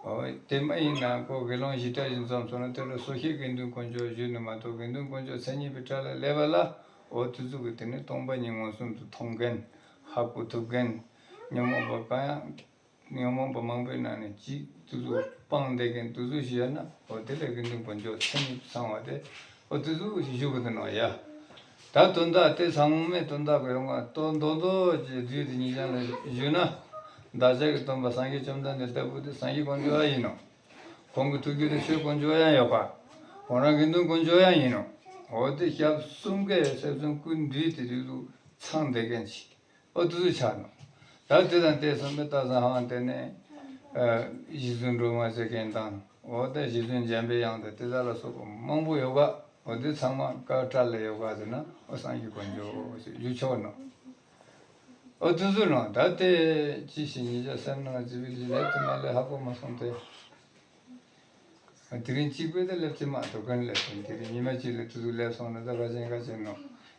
འོ་དེ་མ་ཡིན་ན་ཁོ་དགེ་སློང་བཞི་གྲྭ་བཞི་འཛོམས་སོང་ན་དེ་ལ་སོ་སྐྱེ་དགེ་འདུན་དཀོན་མཆོག་ཞུས་ནི་མ་གཏོགས་དགེ་འདུན་དཀོན་མཆོག་མཚན་ཉིད་པའི་གྲལ་ལ་སླེབས་པ་ལ། འོ་དེ་ཚོ་གི་དེ་ནི་སྟོང་པ་ཉིད་མངོན་སུམ་དུ་མཐོང་མཁན། ཧ་གོ་ཐུབ་མཁན། ཉོན་མོངས་པ་གང་ཡང་། ཉོན་མོངས་པ་མང་པོའི་ནང་ནས་གཅིག་དེ་ཚོ་སྤངས་བསྡད་མཁན་དེ་ཚོ་ཞིག་ཡོད་ན། འོ་དེ་ལ་དགེ་འདུན་དཀོན་མཆོག་མཚན་ཉིད་དུ་ཚང་བ་དེ། འོ་དེ་ཚོ་ཞིག་ཞུ་གི་འདུག་ནོ་ཡ། ད་དོན་དག་དེ་ཚང་མའི་དོན་དག་གི་ཡོང་བ་ཏོ་མདོ་མདོ་གྱི་རྒྱུད་དེ་ཉིད་ཀྱང་ལ་ཞུས་ན། བདག་ཅག་གི་སྟོན་པ་སངས་རྒྱས་བཅོམ་ལྡན་འདས་ལྟ་བུ་དེ་སངས་རྒྱས་དཀོན་མཆོག་ཡང་ཡིན་ནོ། ཁོང་གི་ཐུགས་རྒྱུད་དུ་ཆོས་དཀོན་མཆོག་ཡང་ཡོད་པ། ཁོང་རང་དགེ་འདུན་དཀོན་མཆོག་ཡང་ཡིན་ནོ། འོ་དེ་སྐྱབས་གསུམ་ཀའི་སེམས་ཙམ་ཀུན་འདུས་དེ་དུས་སུ་ཚང་བསྡད་མཁན་ཞིག་འོ་དེ་ཚོ་ཆགས་ནོ། ད་དེ་དང་དེ་སོང་པའི་ད་ས་ཧང་དེ་ནས། ཨ། རྗེ་བཙུན་སྒྲོལ་མ་ཟེར་མཁན་དང་། འོ་ད་རྗེ་བཙུན་འཇམ་པའི་དབྱངས་དང་དེ་དག་ལ་སོགས་པ་མང་པོ་ཡོད་པ། འོ་དེ་ཚང་མ་ག་གྲལ་ལ་ཡོད་པ་ཟེར་ན། འོ་སངས་རྒྱས་དཀོན་མཆོག་ཞུ་ཆོག་ནོ། འོ་དེ་ཚོ་ནོ། ད་དེ་ཅི་ཞིག་ཉིད་ཀྱང་སེམས་ནང་ལ་བརྩི་བའི་ལས་དེ་མ་ལས་ཧ་གོ་མ་སོང་སྟེ། དེ་རིང་གཅིག་པོ་དེ་སླེབས་ཀྱི་མ་གཏོགས་ག་ནས་སླེབས་སོང་། དེ་རིང་ཉི་མ་གཅིག་ལ་དུས་སུ་སླེབས་སོང་ན་ད་ག་ཅན་ག་ཅན་ནོ།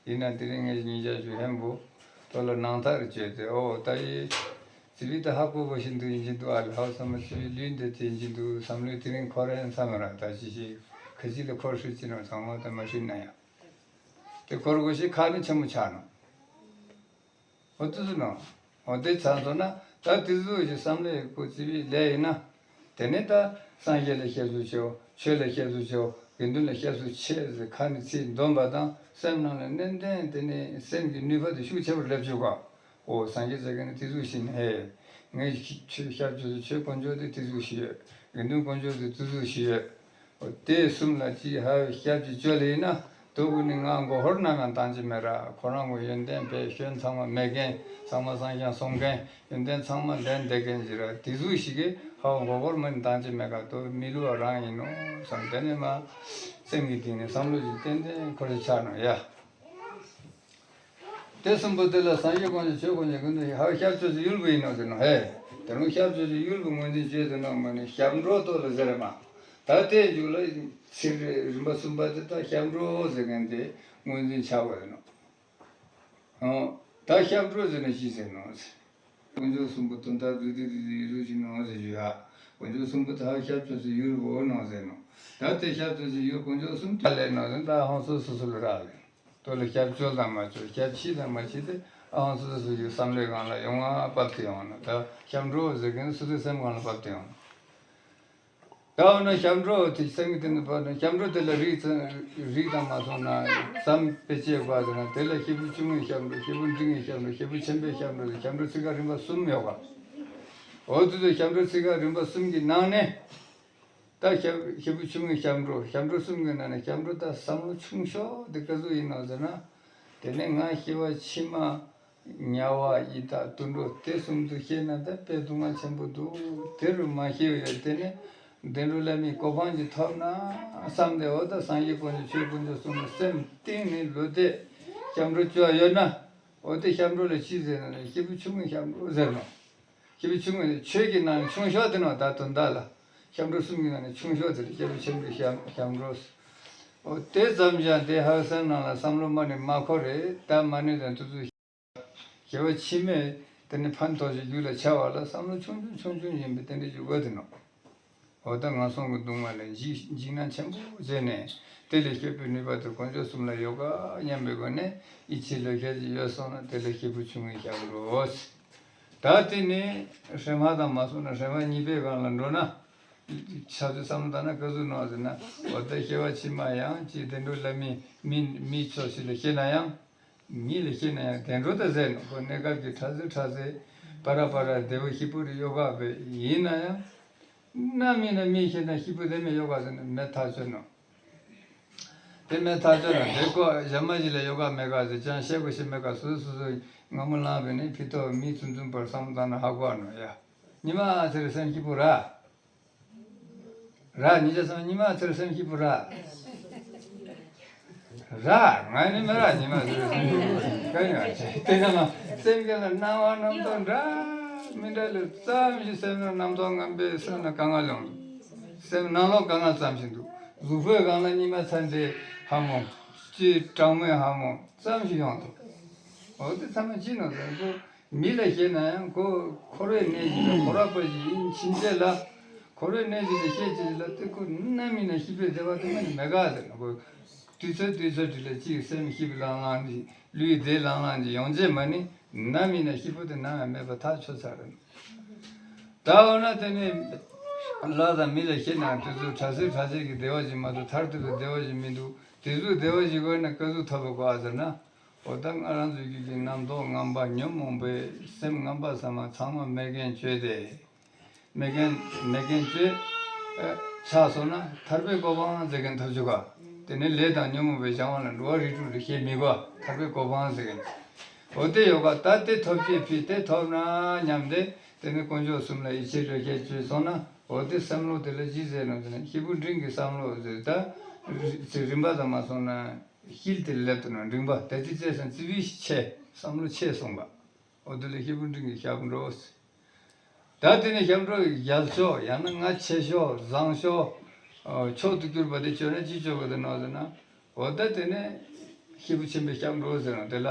ཡིན་ན་དེ་རིང་ངས་ཉིན་ཞག་ཞུ་ཧན་པོ་ཏོ་ལ་ནང་ཐག་རེ་བཅད་དེ། ཨོ་ད་ཡི་ཙི་བི་ད་ཧ་གོ་བོ་ཞིག་འདུག་ཡིན་གྱི་འདུག་ཨ་ལ་ཧ་བསམ་མ་ཙི་བི་ལུས་འདི་དེ་ཡིན་གྱི་འདུག་བསམ་བློའི་དེ་རིང་འཁོར་ཡང་བསམ་ར། ད་ཅི་ཞིག་ཁ་ཅིག་ལ་འཁོར་སྲིད་ཀྱི་ནོ། ཚང་མ་ད་མ་ཤུལ་ན་ཡང་དེ་འཁོར་དགོས་ཞིག་ཁ་ནི་ཆེན་མོ་ཆགས་ནོ། འོ་དེ་ཚོ་ནོ། འོ་དེ་ཚང་སོང་ན་ད་དེ་ཚོ་ཞིག་བསམ་བློའི་སྐུ་ཚེ་བའི་ལས་ཡིན་ན། དེ་ནས་ད་སངས་རྒྱས་ལ་སྐྱབས་སུ་མཆིའོ། ཆོས་ལ་སྐྱབས་སུ་མཆིའོ། དགེ་འདུན་ལ་སྐྱབས་སུ་མཆི་ཟེར་ཁ་ནས་ཚིག་འདོན་པ་དང་སེམས་ནང་ལ་ནན་ཏན་དེ་ནས་སེམས་ཀྱི་ནུས་པ་དེ་ཤུགས་ཆེ་བར་སླེབས་བཅུག་ག་འོ་སངས་རྒྱས་ཟེར་མཁན་ནི་དེ་ཚོ་ཞིག་ནི་ཧེ། ངས་ཆོས་སྐྱབས་སུ་མཆི་དགོས་ཆོས་དཀོན་མཆོག་དེ་དེ་ཚོ་ཞིག་ཡོད། དགེ་འདུན་དཀོན་མཆོག་དེ་དེ་ཚོ་ཞིག་ཡོད། དེ་གསུམ་ལ་གཅིག་ཧ་སྐྱབས་ཀྱི་སྤྱོད་ལ་ཡིན་ན། དོ་དགོས་ནི་ང་མགོ་ཧོར་ནམ་ཡང་བཏང་གི་མེད་ར། ཁོ་རང་གི་ཡོན་ཏན་བེད་སྤྱོད་ཚང་མ་མེད་མཁན། ཚང་མ་སངས་རྒྱས་སོང་མཁན། ཡོན་ཏན་ཚང་མ་ལྡན་བསྡད་མཁན་ཞིག་ར། དེ་ཚོ་ཞིག་གིས་ཧ་མགོ་ཧོར་མ་ནི་བཏང་གི་མེད་ག་དོ་མི་བསླུ་བ་རང་ཡིན་ནོ་བསམ། དེ་ནས་མ་སེམས་ཀྱི་གཏིང་ནས་བསམ་བློ་ཞིག་ཏན་ཏན་འཁོར་ཞིག་ཆགས་ནོ་ཡ། དེ་གསུམ་པོ་དེ་ལ་སངས་རྒྱས་དཀོན་མཆོག་ཆོས་དཀོན་མཆོག་དགེ་འདུན་ཧ་སྐྱབས་སྤྱོད་ཚུལ་ཡུལ་པོ་ཡིན་ནོ་ཟེར་ནོ་ཧེ། དེ་རུང་སྐྱབས་སྤྱོད་ཚུལ་ཡུལ་པོ་ངོས་འཛིན་བྱེད་དུ་ནོ་མ་ནི་སྐྱབས་འགྲོ་ལྟོ་ལ་ཟེར་མ། ད་དེའི་མཇུག་ལ་ཚིག་རིམ་པ་གསུམ་པ་དེ་ད་སྐྱབས་འགྲོ་ཟེར་མཁན་དེ་ངོས་འཛིན་བྱ་དགོས་ནོ། ཨོ། ད་སྐྱབས་འགྲོ་ཟེར་ན་ཅི་ཟེར་ནོ་ཟེར། དཀོན་མཆོག་གསུམ་པོ་དོན་དག་བསྡུས་ཏེ་བསྡུས་ཏེ་ཡུལ་ཞིག་ནོ་ཟེར་ཞུ་ཡ། དཀོན་མཆོག་གསུམ་པོ་ད་སྐྱབས་སྤྱོད་ཚུལ་ཡུལ་པོ་ནོ་ཟེར་ནོ། ད་དེ་སྐྱབས་སྤྱོད་ཚུལ་ཡུལ་དཀོན་མཆོག་གསུམ་ད་ལས་ནོ་ཟེར་ན་ད་ཧང་སོ་སོ་སོ་ལ་རག་ལས། དོ་ལ་སྐྱབས་བཅོལ་དང་མ་བཅོལ། སྐྱབས་མཆི་དང་མ་མཆི་དེ་ཨང་སོ་སོ་སོ་ཡི་བསམ་བློའི་སྒང་ལ་ཡོང་བ་བབས་ཏེ་ཡོང་ནོ། ད་སྐྱབས་འགྲོ་ཟེར་མཁན་སོ་སོའི་སེམས་སྒང་ལ་བབས་ཏེ་ཡོང་ནོ། ད་འོ་ན་ཞབས་བྲོ་དེ་སེང་གེ་དེ་ནི་བར་ན་ཞབས་བྲོ་དེ་ལ་རིགས་ཙམ་རིགས་དང་མ་སོང་ན་ཙམ་དཔེ་ཆའི་བར་དུ་ན་དེ་ལ་ཤེལ་བུ་ཆུང་ངུའི་ཞབས་བྲོ། ཤེལ་བུ་འབྲིང་གི་ཞབས་བྲོ། ཤེལ་བུ་ཆེན་པོའི་ཞབས་བྲོ། ཞབས་བྲོ་ཚིག་ཁ་རིམ་པ་གསུམ་ཡོད་པ། འོ་དེ་ཚོ་ཞབས་བྲོ་ཚིག་ཁ་རིམ་པ་གསུམ་གྱི་ནང་ནས། ད་ཞབས་ཞེ་པོ་ཆུང་ངུའི་ཞབས་བྲོ། ཞབས་བྲོ་གསུམ་གྱི་ནང་ནས་ཞབས་བྲོ་ད་བསམ་བློ་ཆུང་ཤོས་དེ་ག་ཚོད་ཡིན་ནོ་ཟེར་ན། དེ་ནས་ང་ཤི་བ་ཕྱི་མ་དམྱལ་བ་ཡི་དྭགས་དུད་འགྲོ་དེ་གསུམ་དུ་ཤེས་ན་ད་དཔེ་སྡུག་བསྔལ་ཆེན་པོ་འདུག་དེ་རུ་མ་ཤེས་ཡོད་དེ་ནས་བདེ་འགྲོ་ལྷ་མིའི་གོ་འཕང་ཅིག་ཐོབ་ན་བསམ་སྟེ། འོ་ད་སངས་རྒྱས་དཀོན་མཆོག་ཆོས་དཀོན་མཆོག་གསུམ་ལ་སེམས་གཏིང་ནས་བློ་གཏད་ཞབས་བྲོ་བཅོ་ཡ་ཡོད་ན། འོ་དེ་ཞབས་བྲོ་ལ་ཅི་ཟེར་ན་ཤེ་བུ་ཆུང་ངུའི་ཞབས་བྲོ་ཟེར་ནོ། ཤེ་བུ་ཆུང་ངུ་ནི་ཆོས་ཀྱི་ནང་ནས་ཆུང་ཤོས་དེ་ནོ། ད་དོན་དག་ལ་ཞབས་བྲོ་གསུམ་གྱི་ནང་ནས་ཆུང་ཤོས་དེ་ལ་ཤེ་བུ་ཆེན་པོའི་ཞབས་ཞབས་བྲོ། འོ་དེ་ཙམ་ཞིག་དེ་ཧ་གོ་སེམས་ནང་ལ་བསམ་བློ་མ་ནི་མ་འཁོར་རེད། ད་མ་ནི་དང་དུས་ཚོད་ཞེ་བ་ཕྱི་མས་དེ་ནི་ཕན་ཐོགས་ཤིག་རྒྱུད་ལ་ཆགས་པ་ལ་བསམ་བློ་ཆུང་ཆུང་ཆུང་ཆུང་ཡིན་པའི་རྟེན་འབྲེལ་གྱི་འོས་དེ་ནོ། འོ་ད་ངན་སོང་གི་སྡུག་བསྔལ་ལས་འཇིགས་འཇིགས་སྣང་ཆེན་པོ་བྱས་ནས་དེ་ལས་སྐྱོབ་པའི་ནུས་པ་དེ་དཀོན་མཆོག་གསུམ་ལ་ཡོད་ག་སྙམ་པའི་སྒོ་ནས་ཡིད་ཆེས་ལོས་བྱེད་ཀྱི་ཡོད་སོང་ན་དེ་ལ་ཤེ་བུ་ཆུང་ངུའི་ཞབས་བྲོ། ད་དེ་ནི་ཧྲེ་མ་དང་མ་སོང་ན་ཧྲེ་མ་གཉིས་པའི་སྒང་ལ་འགྲོ་ན། ཆ་ཚོད་བསམ་བློ་བཏང་ན་ག་ཟུག་ནོ་ཟེར་ན། འོ་ད་ཤི་བ་ཕྱི་མ་ཡང་ཅིག་བདེ་འགྲོ་ལྷ་མི་མི་མི་ཕྱོགས་ཤིག་ལ་ཤི་ན་ཡང་། མི་ལ་ཤི་ན་ཡང་བདེ་འགྲོ་ད་ཟེར་ནོ། ཁོ་གནས་སྐབས་ཀྱི་ཁྲ་ཚིལ་ཁྲ་ཚིལ་པ་ར་པ་ར་བདེ་བོ་ཞེ་པོ་རེ་ཡོད་ག་བས་ཡིན་ན་ཡང་། ནམ་ཡིན་ན་མི་ཤི་ན་ཞེ་པོ་བདེ་མོ་ཡོད་ག་ཟེར་ན་མེད་ཐག་ཆོད་ནོ། དེ་མེད་ཐག་ཆོད་ན་དེ་ཁོ་གཞན་མ་ཞིག་ལ་ཡོད་ག་མེད་ག་ཟེར་ཅང་ཤེས་དགོས་ཤེས་མེད་ག་སོ་སོ་སོ་སོ་སྔ་མོ་ལངས་པས་ནི་ཕི་ཏོ་མི་ཚུན་ཚུན་བར་བསམ་བློ་བཏང་ན་ཧ་གོ་ནོ་ཡ། ཉི་མ་ཨ་ཚེར་སེམས་སྐྱིད་པོ་ར། ར་ཉི་ཆ་སང་ཉི་མ་ཨ་ཚེར་སེམས་སྐྱིད་པོ་ར། ར་ང་ནི་མི་ར་ཉི་མ་ཨ་ཚེར་སེམས་སྐྱིད་པོ་ར། ག་ནི་ཨ་ཚེ་དེ་ན་མ་སེམས་ཀྱི་ལ་སྣང་བ་རྣམ་རྟོག་འདྲ་མི་འདྲ་ལས་ཙམ་ཞིག་སེམས་ལ་རྣམ་རྟོག་ངན་པའི་སེམས་ལ་དཀའ་ངལ་ཡོང་འདུག་སེམས་ནང་ལོགས་དཀའ་ངལ་ཙམ་ཞིག་འདུག་གཟུགས་པོའི་སྒང་ལ་གཉིད་མ་ཚར་འདྲའི་ཧ་མོ། ཅི་གྲང་མོའི་ཧ་མོ་ཙམ་ཞིག་ཡོང་འདུག་འོ་དེ་ཚང་མ་ཅི་ནོ་ཟེར་ན་ཁོ་མི་ལ་ཤེས་ན་ཡང་ཁོ་འཁོར་བའི་གནས་ཤིག་ལ་འཁོར་བ་པ་ཞིག་ཡིན་ཕྱིན་ཆད་ལ། འཁོར་བའི་གནས་ཤིག་ལ་ཤེས་ཅི་ལ་དེ་ཁོ་ནམ་ཡིན་ན་ཤི་བའི་བདེ་བ་དེ་མ་ནི་མེད་ག་ཟེར་ན་ཁོ། དུས་ཚོད་དུས་ཚོད་དེ་ལ་ཅིག་སེམས་ཤི་བའི་ལང་ལང་ཅིག་ལུས་བདེ་ལང་ལང་ཅིག་ཡོང་རྗེས་མ་ནི་ནམ་ཡིན་ན་ཤི་བོ་དེ་ནམ་ཡང་མེད་པ་ཐག་ཆོད་ཚར་རེད། ད་འོ་ན་དེ་ནི་ལྷ་དང་མི་ལ་ཤེས་ན་དེ་ཚོ་ཁྲ་ཚིལ་ཁྲ་ཚིལ་གྱི་བདེ་བ་ཞིག་མ་གཏོགས་མཐར་ཐུག་གི་བདེ་བ་ཞིག་མི་འདུག་དེ་ཚོ་བདེ་བ་ཞིག་དགོས་ན་ག་ཚོད་ཐོབ་པ་དགོས་ཨ་ཟེར་ན། འོ་ད་ང་རང་ཚོའི་རྒྱུད་ཀྱི་རྣམ་རྟོག་ངན་པ་ཉོན་མོངས་པའི་སེམས་ངན་པ་ཚང་མ་ཚང་མ་མེད་མཁན་བཅོས་ཏེ། མེད་མཁན་མེད་མཁན་བཅོས། ཨ། ཆགས་སོང་ན་ཐར་པའི་གོ་འཕང་ཟེར་མཁན་ཐོབ་བཅུག་ག་དེ་ནི་ལས་དང་ཉོན་མོངས་པའི་སྦྱང་བ་ལ་འགྲོ་བ་རིགས་དྲུག་ལ་ཤེས་མི་དགོས་ཐར་པའི་གོ་འཕང་ཟེར་མཁན། འོ་དེ་ཡོད་ག་ད་དེ་ཐོབ་ཅེས་ཕི་དེ་ཐོབ་ན་སྙམ་སྟེ་དེ་ནི་དཀོན་མཆོག་གསུམ་ལ་ཡིད་ཆེས་ལོས་བྱེད་བཅོས་སོང་ན་འོ་དེ་བསམ་བློ་དེ་ལ་ཅི་ཟེར་ནོ་ཟེར་ན་ཤེས་བུ་འབྲིང་གི་བསམ་བློ་ཟེར་ད། རི་རིམ་པ་དང་མ་སོང་ན་ཤིལ་དེ་ལེབ་ཏུ་ན་འབྲིང་པ་ད་དེ་བཅས་སམ་ཙི་བི་ཆེ་བསམ་བློ་ཆེ་སོང་བ། འོ་དེ་ལ་ཤེས་བུ་འབྲིང་གི་ཞབས་འགྲོ། ད་དེ་ནས་ཞབས་འགྲོ་རྒྱལ་ཤོས་ཡང་ན་ང་ཆེ་ཤོས་བཟང་ཤོས། མཆོག་ཏུ་གྱུར་པ་དེ་བཅོས་ན་ཅི་བཅོས་དགོས་དེ་ནོ་ཟེར་ན། འོ་ད་དེ་ནས་ཤེས་བུ་ཆེན་པོའི་ཞབས་འགྲོ་ཟེར་ན་དེ་ལ་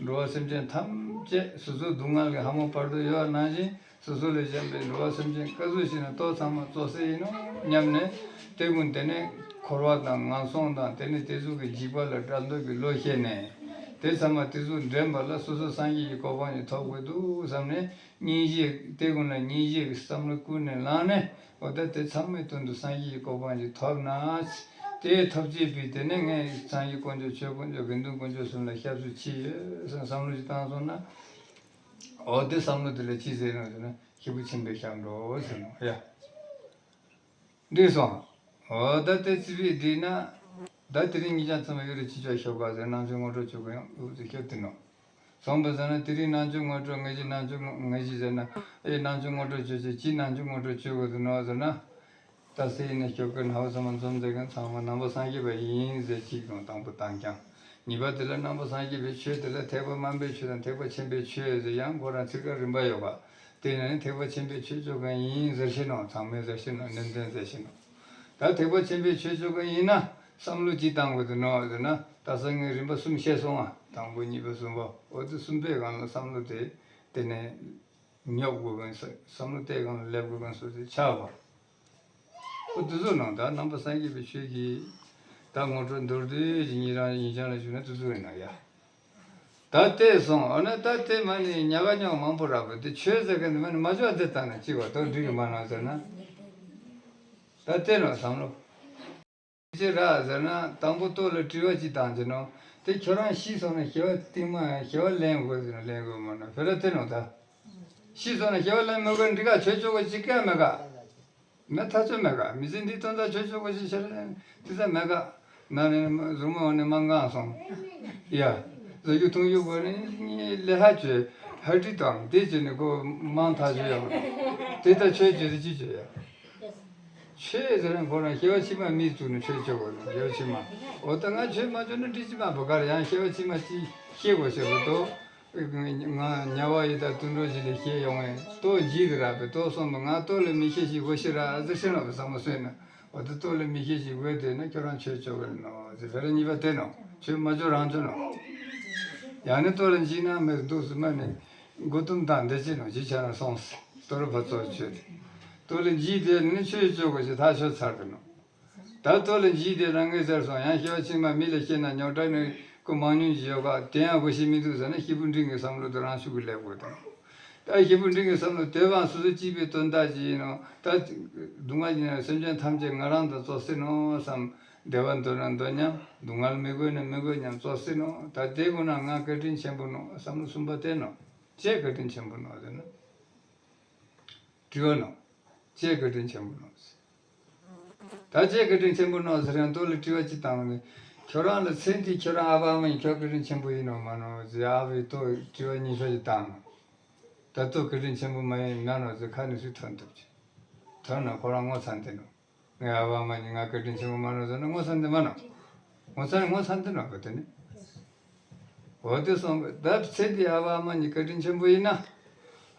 འགྲོ་བ་སེམས་ཅན་ཐམས་ཅད་སོ་སོའི་སྡུག་བསྔལ་གྱི་ཧ་མོ་བར་དུ་ཡོད་པ་ནང་བཞིན་སོ་སོ་ལས་གཞན་པའི་འགྲོ་བ་སེམས་ཅན་ག་ཚོད་ཞིག་ན་ལྟོ་ཚང་མ་བཙོ་སྲེག་ཡིན་ནོ་སྙམ་ནས་དེ་ཀུན་དེ་ནས་འཁོར་བ་དང་ངན་སོང་དང་དེ་ནས་དེ་ཚོ་གི་འཇིགས་པ་ལ་བྲལ་འདོད་ཀྱི་བློ་སྐྱེས་ནས་དེ་ཚང་མ་དེ་ཚོ་འདྲེན་པ་ལ་སོ་སོ་སངས་རྒྱས་ཀྱི་གོ་འཕང་ཞིག་ཐོབ་དགོས་འདུག་བསམ་ནས། སྙིང་རྗེ་དེ་ཀུན་ལ་སྙིང་རྗེ་གི་བསམ་བློ་ཀུན་ནས་བླངས་ནས་འོ་ད་དེ་ཚང་མའི་དོན་དུ་སངས་རྒྱས་ཀྱི་གོ་འཕང་ཞིག་ཐོབ་ན། དེ་ཐོབ་ཅེས་པའི་དེ་ནས་ངས་སངས་རྒྱས་དཀོན་མཆོག་ཆོས་དཀོན་མཆོག་དགེ་འདུན་དཀོན་མཆོག་གསུམ་ལ་སྐྱབས་སུ་མཆི་ཡོད་བསམ་བསམ་བློ་ཞིག་བཏང་སོང་ན། འོ་དེ་བསམ་བློ་དེ་ལ་ཅི་ཟེར་ནོ་ཟེར་ན་ཤེས་བུ་ཆེན་པོའི་ཞབས་འགྲོ་ཟེར་ནོ་ཡ། འགྲིག་སོང་། འོ་ད་དེ་ཙི་བི་འགྲིག་ན། ད་དེ་རིང་ཉིན་ཅང་ཚང་མ་ཡོད་རེ་ཅི་ཅོག་ཤོག་ག་ཟེར་ནང་ཆོས་ངོ་སྤྲོད་བྱེད་དགོས་ཡང་འུ་ཚོ་ཤོད་དེ་ནོ། སོང་པ་ཟེར་ན་དེ་རིང་ནང་ཆོས་ངོ་སྤྲོད་ངེད་ཀྱི་ནང་ཆོས་ངོ་ངེད་ཀྱི་ཟེར་ན་ཨེ་ནང་ཆོས་ངོ་སྤྲོད་བྱོས་ཅེས་ཅི་ནང་ཆོས་ངོ་སྤྲོད་བྱོས་དགོས་དུ་ནོ་ཟེར་ན། ད་སེ་ཡིན་ན་ཤོག་གི་ནའོ་ཚང་མ་འཛོམས་མཛད་མཁན་ཚང་མ་ནང་པ་སངས་རྒྱས་པ་ཡིན་ཟེར་གཅིག་དང་དང་པོ་བཏང་ཀྱང་། གཉིས་པ་དེ་ལ་ནང་པ་སངས་རྒྱས་པའི་ཆོས་དེ་ལ་ཐེག་པ་དམན་པའི་ཆོས་དང་ཐེག་པ་ཆེན་པོའི་ཆོས་ཟེར་ཡང་ཁོ་རང་ཚིག་ཁ་རིམ་པ་ཡོད་པ། དེ་ནས་ཐེག་པ་ཆེན་པོའི་ཆོས་སྤྱོད་མཁན་ཡིན་ཟེར་ཤེས་ནོ། ཚང་མས་ཟེར་ཤེས་ནོ། ནན་ཏན་ཟེར་ཤེས་ནོ། ད་ཐེག་པ་ཆེན་པོའི་ཆོས་སྤྱོད་མཁན་ཡིན་ན་བསམ་བློ་ཅི་བཏང་དགོས་འདུག་ནོ་ཟེར་ན། ད་སང་ངས་རིམ་པ་གསུམ་བཤད་སོང་ང་། དང་པོ་གཉིས་པ་གསུམ་པ། འོ་དེ་གསུམ་པའི་སྒང་ལ་བསམ་བློ་དེ་དེ་ནས་ཉོབ་དགོས་མཁན་ཟེར། བསམ་བློ་དེའི་སྒང་ལ་སླེབས་དགོས་མཁན་སོ་དེ་ཆགས་པ། འོ་དེ་ཚོ་ནང་ད་ནང་པ་སངས་རྒྱས་པའི་ཆོས་ཀྱི་ད་ངོ་སྤྲོད་མདོར་བསྡུས་ཀྱི་ཉིན་རང་ཉིན་བྱང་ལ་བཞུགས་ན་དེ་ཚོ་ཡིན་ན་ཡ། ད་ལྟས་སོང་། འོ་ན་ད་ལྟས་མ་ནི་ཉག་ག་ཉོག་མང་པོ་རག་པ་དེ་ཆོས་ཟེར་མཁན་དེ་མ་ནི་མ་ཆོག་དེ་ལྟ་ན་ཅི་བ་དོ་འགྲིག་གི་མ་ན་ཟེར་ན། ད་བལྟས་ནོ་བསམ་བློ། ཅི་ར་ཟེར་ན་དང་པོ་ལྟོ་ལ་དྲི་བ་ཅིག་བཏང་ཅི་ནོ། དེ་ཁྱོད་རང་ཤི་སོང་ན་སྐྱེ་བ་རྟིང་མ་སྐྱེ་བ་ལེན་དགོས་ཟེར་ན་ལེན་དགོས་མ་ནོ་བེ་ར་བལྟས་ནོ་ད། ཤི་སོང་ན་སྐྱེ་བ་ལེན་མི་དགོས་འདི་ག་ཆོས་ཆོས་ག་ཅི་སྐད་མེད་ག་མེད་ཐག་ཆོད་མེད་ག་མི་ཚེ་འདི་དོན་དག་ཆོས་ཆོས་ག་ཅི་ཤར་ལེན་དེ་ཚ་མེད་ག་ན་ནས་གཟུགས་མ་འོ་ནས་མ་འགང་སོང་ཡ། བཟོ་རྒྱུ་འཐུང་རྒྱུ་དགོས་ནས་ལས་ཧ་ཆོས་ཧ་ཏི་དང་དེ་བྱས་ནས་ཁོ་མང་ཐག་ཆོད་ཡོང་དེ་ལྟ་ཆོས་བྱེད་དེ་ཅི་བྱེད་ཡ། ཆོས་ཟེར་ན་ཁོ་རང་སྐྱེ་བ་ཕྱི་མ་མི་བཙུགས་ནས་ཆོས་བྱེད་དགོས་ནས་སྐྱེ་བ་ཕྱི་མ། འོ་ད་ང་ཆོས་མ་བྱུང་ན་འདྲི་ཅི་མ་བོ་གར་ཡང་སྐྱེ་བ་ཕྱི་མ་ཅི་ཤེས་དགོས་ཤེས་པ་དོ། ང་དམྱལ་བ་ཡི་དྭགས་དུད་འགྲོ་བཞི་ལས་སྐྱེས་ཡོང་བས་ལྟོ་འཇིག་གི་རག་པས་ལྟོ་གསུམ་པོ་ང་ལྟོ་ལས་མི་སྐྱེ་ཞིག་དགོས་ཤེས་ར་ཨ་ཙི་ཤེས་ནོ་བས་བསམ་བློ་གསོས་ན། འོ་ད་ལྟོ་ལས་མི་སྐྱེ་ཞིག་དགོས་དེ་ན་ཁྱོད་རང་ཆོས་བྱེད་དགོས་ནོ་ཟེར་བེ་ར་གཉིས་པ་དེ་ནོ། ཆོས་མ་བྱུང་རང་བྱུང་ནོ། ཡང་ནི་ལྟོ་ལ་འཇིགས་ན་མི་འདུག་སུ་མ་ནི། མགོ་ཏུམ་དང་འདི་ཅི་ནོ་ཅི་ཆ་ན་སོང་སྟོ་རུ་བ་ཚོ་ཆོས་དེ། ལྟོ་ལ་འཇིགས་དེ་ནི་ཆོས་བྱེད་དགོས་ཞེས་ཐག་ཆོད་ཚར་དུ་ནོ། ད་ལྟོ་ལ་འཇིགས་དེ་རང་གིས་ཟེར་སོང་ཡང་སྐྱེ་བ་ཕྱི་མ་མི་ལ་སྐྱེས་ན་ཉོག་དྲ་ནི་ཀུ་མང་ཉུང་ཞིག་ཡོད་ག་དེ་ཡང་དགོས་ཤེས་མི་འདུག་ཟེར་ན་སྐྱེས་བུ་འབྲིང་གི་བསམ་བློ་དེ་རང་ཤུགས་ཀྱིས་སླེབས་དགོས་དང་། ད་སྐྱེས་བུ་འབྲིང་གི་བསམ་བློ་དེ་བང་སོ་སོ་གཅིག་པའི་དོན་དག་ཅིག་ཡིན་ནོ། ད་སྡུག་བསྔལ་ཡིན་ན་སེམས་ཅན་ཐམས་ཅད་ང་རང་དང་ཙོག་སེ་ནོ་བསམ། བདེ་བ་འདོད་ན་འདོད་སྙམ། སྡུག་བསྔལ་མི་དགོས་ན་མི་དགོས་སྙམ་ཙོག་སེ་ནོ། ད་དེ་དགོས་ན་ང་བཀའ་དྲིན་ཆེན་པོ་ནོ་བསམ་བློ་གསུམ་པ་དེ་ནོ། ཅེས་བཀའ་དྲིན་ཆེན་པོ་ནོ་ཟེར་ན། དྲི་བ་ནོ། ཅེས་བཀའ་དྲིན་ཆེན་པོ་ནོ། ད་ཅེས་བཀའ་དྲིན་ཆེན་པོ་ནོ་ཟེར་ཡང་ལྟོ་ལ་དྲི་བ་ཅིག་བཏང་ནས། ཁྱོད་རང་ལ་ཚེ་འདི་ཁྱོད་རང་ཨ་ཕ་ཨ་མ་ཡིན་ཁྱོད་བཀའ་དྲིན་ཆེན་པོ་ཡིན་ནོ་མ་ནོ་ཟེར་ཨ་ཕའི་ལྟོ་དྲི་བ་གཉིས་ཤོག་ཅིག་བཏང་ནོ། ད་ལྟོ་བཀའ་དྲིན་ཆེན་པོ་མ་ཡིན་མ་ནོ་ཟེར་ཁ་ནས་སུས་ཐོན་ཐུབ་ཀྱི། ཐོན་ན་ཁོ་རང་ངོ་ཚ་འདི་ནོ། ངའི་ཨ་ཕ་ཨ་མ་གཉིས་ང་བཀའ་དྲིན་ཆེན་པོ་མ་ནོ་ཟེར་ན་ངོ་ཚ་འདི་མ་ནོ། ངོ་ཚ་ངོ་ཚ་འདི་ནོ་ག་དེ་ནི། འོ་དེ་སོང་བས་ད་ཚེ་འདི་ཨ་ཕ་ཨ་མ་གཉིས་བཀའ་དྲིན་ཆེན་པོ་ཡིན་ན།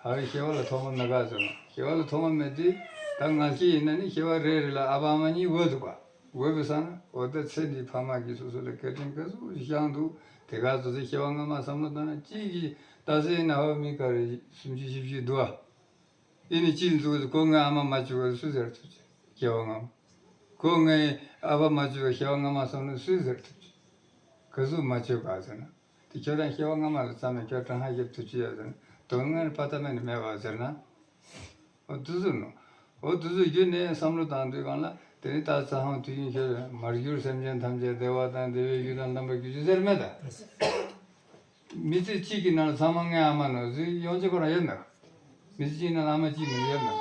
ཧ་རི་སྐྱེ་བ་ལ་ཐོག་མ་མེད་ག་ཟེར་ན་སྐྱེ་བ་ལ་ཐོག་མ་མེད་དུས་ད་ང་སྐྱེ་ཡིན་ན་ནི་སྐྱེ་བ་རེ་རེ་ལ་ཨ་ཕ་ཨ་མ་གཉིས་འོས་འདུག་ག་འོས་པའི་སང་ན་འོ་ད་ཚེ་འདི་ཕ་མ་གིས་སོ་སོ་ལ་བཀའ་དྲིན་ག་ཚོད་ཞིག་བསྐྱངས་འདུག་དེ་ག་ཚོད་ཚེ་སྐྱེ་བ་སྔ་མ་བསམ་བློ་བཏང་ན་གཅིག་གིས་ད་ཚེ་ཡིན་ན་ཧ་བ་མི་ག་རེ་སུམ་ཅུ་བཞི་བཅུ་འདུག་ཨ། ཨེ་ནི་ཅི་འཛུགས་ཁོ་ངའི་ཨ་མ་མ་བྱུང་བ་སུས་ཟེར་ཐུབ་ཀྱི་སྐྱེ་བ་སྔ་མ། ཁོ་ངའི་ཨ་ཕ་མ་བྱུང་བ་སྐྱེ་བ་སྔ་མ་སོང་ན་སུས་ཟེར་ཐུབ་ཀྱི། ག་ཟུག་མ་བྱུང་ག་ཟེར་ན། དེ་ཁྱོད་རང་སྐྱེ་བ་སྔ་མ་ལ་བསམ་ནས་ཁྱོད་གྲང་ཧ་ཞིབ་ཐུབ་ཀྱི་ཡོད་ཟེར་ན་དོན་ངན་པ་ཏ་མེད་ནི་མེད་པ་ཟེར་ན། འོ་དུ་ཟུར་ནོ། འོ་དུ་ཟུར་བརྒྱུད་ནས་བསམ་བློ་བཏང་དུས་གང་ལ་དེ་ནི་ད་ཚ་ཧང་དུས་ཡུན་ཁྱོད་མར་གྱུར་སེམས་ཅན་ཐམས་ཅད་བདེ་བ་དང་བདེ་བའི་རྒྱུ་དང་དམ་པའི་རྒྱུ་ཅི་ཟེར་མེད་ད། མི་ཚེ་གཅིག་གི་ནང་ལ་ཚང་མ་ངའི་ཨ་མ་ནོ་ཟེར་ཡོང་ཅི་ཁོ་རང་ཡོད་མེད། མི་ཚེ་གཅིག་ནང་ལ་ཨ་མ་གཅིག་མིན་ཡོད་མེད།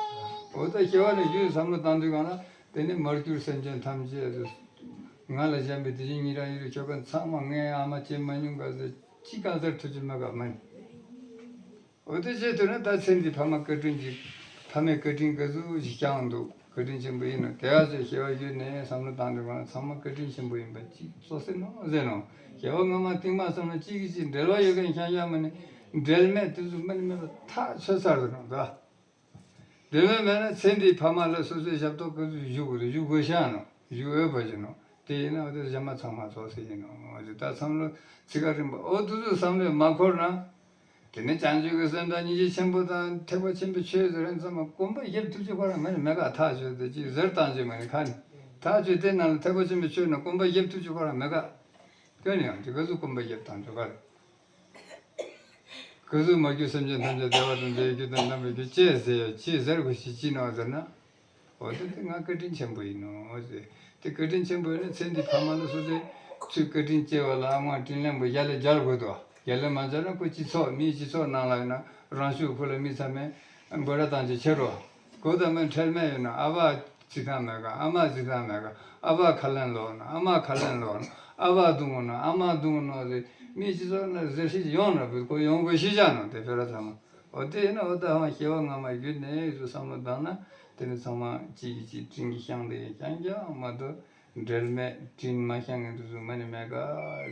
འོ་ད་སྐྱེ་བ་ནས་རྒྱུ་བསམ་བློ་བཏང་དུས་གང་ལ་དེ་ནི་མར་གྱུར་སེམས་ཅན་ཐམས་ཅད་ང་ལ་གཞན་པའི་དེ་བཞིན་ཉེ་རང་ཡུལ་ལ་ཁྱོད་ཀུན་ཚང་མ་ངའི་ཨ་མ་བྱེད་མ་མྱོང་ག་ཟེར་ཅི་གང་ཟེར་ཐུབ་ཀྱི་མེད་ག་མ་ནི། འོ་དེ་བྱེད་ཐུབ་ན་ད་ཚེ་འདི་ཕ་མ་བཀའ་དྲིན་གྱི་ཕ་མའི་བཀའ་དྲིན་ག་ཚོད་ཞིག་བསྐྱངས་འདུག་བཀའ་དྲིན་ཆེན་པོ་ཡིན་ནོ་དེ་ག་ཚོད་སྐྱེ་བ་བརྒྱུད་ནས་བསམ་བློ་བཏང་དུས་གང་ལ་ཚང་མ་བཀའ་དྲིན་ཆེན་པོ་ཡིན་པ་གཅིག་གསོ་སྲིད་ནོ་ཟེར་ནོ། སྐྱེ་བ་སྔ་མ་རྟིང་མ་བསམ་ན་གཅིག་གིས་གཅིག་འབྲེལ་བ་ཡོད་མཁན་ཤང་ཤང་མ་ནི་འབྲེལ་མེད་དེ་ཚོ་མ་ནི་མེད་པ་ཐག་ཆོད་ཚར་ཟེར་ནོ་ད། འབྲེལ་མེད་མེད་ན་ཚེ་འདིའི་ཕ་མ་ལ་སོ་སོའི་ཞབས་ཏོག་ག་ཚོད་ཞུ་དགོས་རེད་ཞུ་དགོས་ཤག་ནོ་ཞུ་འོས་པ་ཞིག་ནོ། དེ་ཡིན་ན་འོ་དེ་གཞན་མ་ཚང་མ་ཚོགས་སེ་ཡིན་ནོ་ཞེས་ད་བསམ་བློ་ཚིག་ཁ་རིམ་པ་འོ་དེ་ཚོ་བསམ་བློས་མ་འཁོར་ན། དེ་ནི་བྱང་ཆུབ་ཀྱི་སེམས་དང་སྙིང་རྗེ་ཆེན་པོ་དང་ཐེག་པ་ཆེན་པོའི་ཆོས་ཟེར་མཁན་ཚང་མ་གོམ་པ་རྒྱབ་ཐུབ་ཀྱི་ཁོ་རང་མེད་མེད་ག་ཐག་ཆོད་དེ་ཅིག་ཟེར་བཏང་ཅིག་མ་ནི་ཁ་ནི་ཐག་ཆོད་དེ་ནང་ལ་ཐེག་པ་ཆེན་པོའི་ཆོས་ནང་གོམ་པ་རྒྱབ་ཐུབ་ཀྱི་ཁོ་རང་མེད་ག་སྐྱོན་ཡང་དེ་ག་ཚོད་གོམ་པ་རྒྱབ་བཏང་ཆོག་ག་རེད། ག་ཚོད་མ་གྱུར་སེམས་ཅན་ཐམས་ཅད་བདེ་བ་དང་བདེ་བའི་རྒྱུ་དང་དམ་པའི་རྒྱུ་ཅེས་ཟེར་ཡ་ཅི་ཟེར་དགོས་ཤེས་ཅི་ནོ་ཟེར་ན། འོ་དེ་དེ་ང་བཀའ་དྲིན་ཆེན་པོ་ཡིན་ནོ་ཟེར། དེ་བཀའ་དྲིན་ཆེན་པོ་ཡིན་ན་ཚེ་འདི་ཕ་མ་ལ་སོ་སོའི་ཚུལ་བཀའ་དྲིན་སྐྱེ་བ་ལ་ཨ་མ་དྲིན་ལན་པོ་ཡར་ལས་འཇལ་དགོས་དོ། ཡར་ལས་མ་འཇལ་ན་ཁོ་སྤྱི་ཚོགས་མིའི་སྤྱི་ཚོགས་ནང་ལ་ཡིན་ན་རང་ཤུགས་ཁོ་ལ་མི་ཚང་མས་འབོད་སྒྲ་བཏང་བྱས་ཁྱེར་རོ། གོ་ད་མི་ཁྲེལ་མེད་ཡོད་ན་ཨ་ཕ་བརྩི་སྟངས་མེད་ག་ཨ་མ་བརྩི་སྟངས་མེད་ག་ཨ་ཕ་ཁ་ལན་སློག་ན་ཨ་མ་ཁ་ལན་སློག་ན་ཨ་ཕ་རྡུང་ན་ཨ་མ་རྡུང་ན་ཟེར་མིའི་སྤྱི་ཚོགས་ན་ཟེར་ཤེས་ཡོང་ན་བུ་ཁོ་ཡོང་དགོས་ཤེས་བྱ་ནོ་དེ་ཕེ་ར་ཚང་མ། འོ་དེ་ཡིན་ན་འོ་ད་ཧང་སྐྱེ་བ་སྔ་མ་བརྒྱུད་ནས་ཡོད་ཚུལ་བསམ་བློ་བཏང་ན་དེ་ནི་ཚང་མ་གཅིག་གིས་གཅིག་དྲིན་གྱིས་བསྐྱངས་ཏེ་རྐྱང་རྐྱང་མ་གཏོགས་འབྲལ་མེད་དྲིན་མ་བསྐྱངས་མཁན་དེ་ཚོ་མ་ནི་མེད་ག་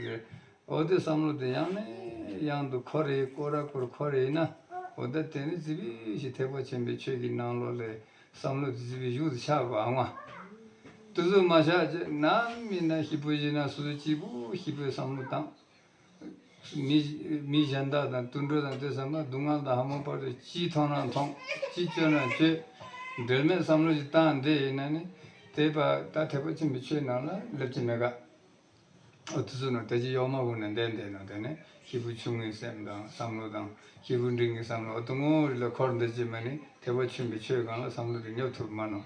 ཟེར། འོ་དེ་བསམ་བློ་དེ་ཡང་ནས་ཡང་དུ་འཁོར་རེ་སྐོར་ར་སྐོར་འཁོར་རེ་ཡིན་ན་འོ་ད་དེ་ནི་ཙི་པི་ཞིག་ཐེག་པ་ཆེན་པོའི་ཆོས་ཀྱི་ནང་ལོགས་ལས་བསམ་བློ་དེ་ཙི་པི་གཞུག་ཏུ་ཆགས་པ་ཨ་མ། དེ་ཚོ་མ་བཞག་ཅེས་ནམ་ཡིན་ན་ཞིབ་པོ་ཞིག་ན་སོ་སོ་གཅིག་པུ་ཞིབ་པོའི་བསམ་བློ་བཏང་། མི་མི་གཞན་དག་དང་དུད་འགྲོ་དང་དེ་ཚང་མ་སྡུག་བསྔལ་དང་ཧ་མ་བར་དུ་ཅི་མཐོང་ན་མཐོང་ཅི་སྤྱོད་ན་སྤྱོད། འབྲེལ་མེད་བསམ་བློ་ཞིག་བཏང་བསྡད་ཡིན་ན་ནི་དེ་བ་ད་ཐེག་པ་ཆེན་པོའི་ཆོས་ནང་ལ་སླེབས་ཀྱི་མེད་ག་འོ་དུ་ཚོད་ནང་དེ་ཅི་གཡོག་མ་བོ་ནས་བསྡད་བསྡད་ནོ་དེ་ནས་སྐྱེས་བུ་ཆུང་ངུའི་སེམས་དང་བསམ་བློ་དང་སྐྱེས་བུ་འབྲིང་གི་བསམ་བློ་འོ་དུ་ངོ་རི་ལ་འཁོར་འདི་ཅི་མ་ནི་ཐེག་པ་ཆེན་པོའི་ཆོས་སྒང་ལ་བསམ་བློ་དེ་ཉོབ་ཐུབ་མ་ནོ།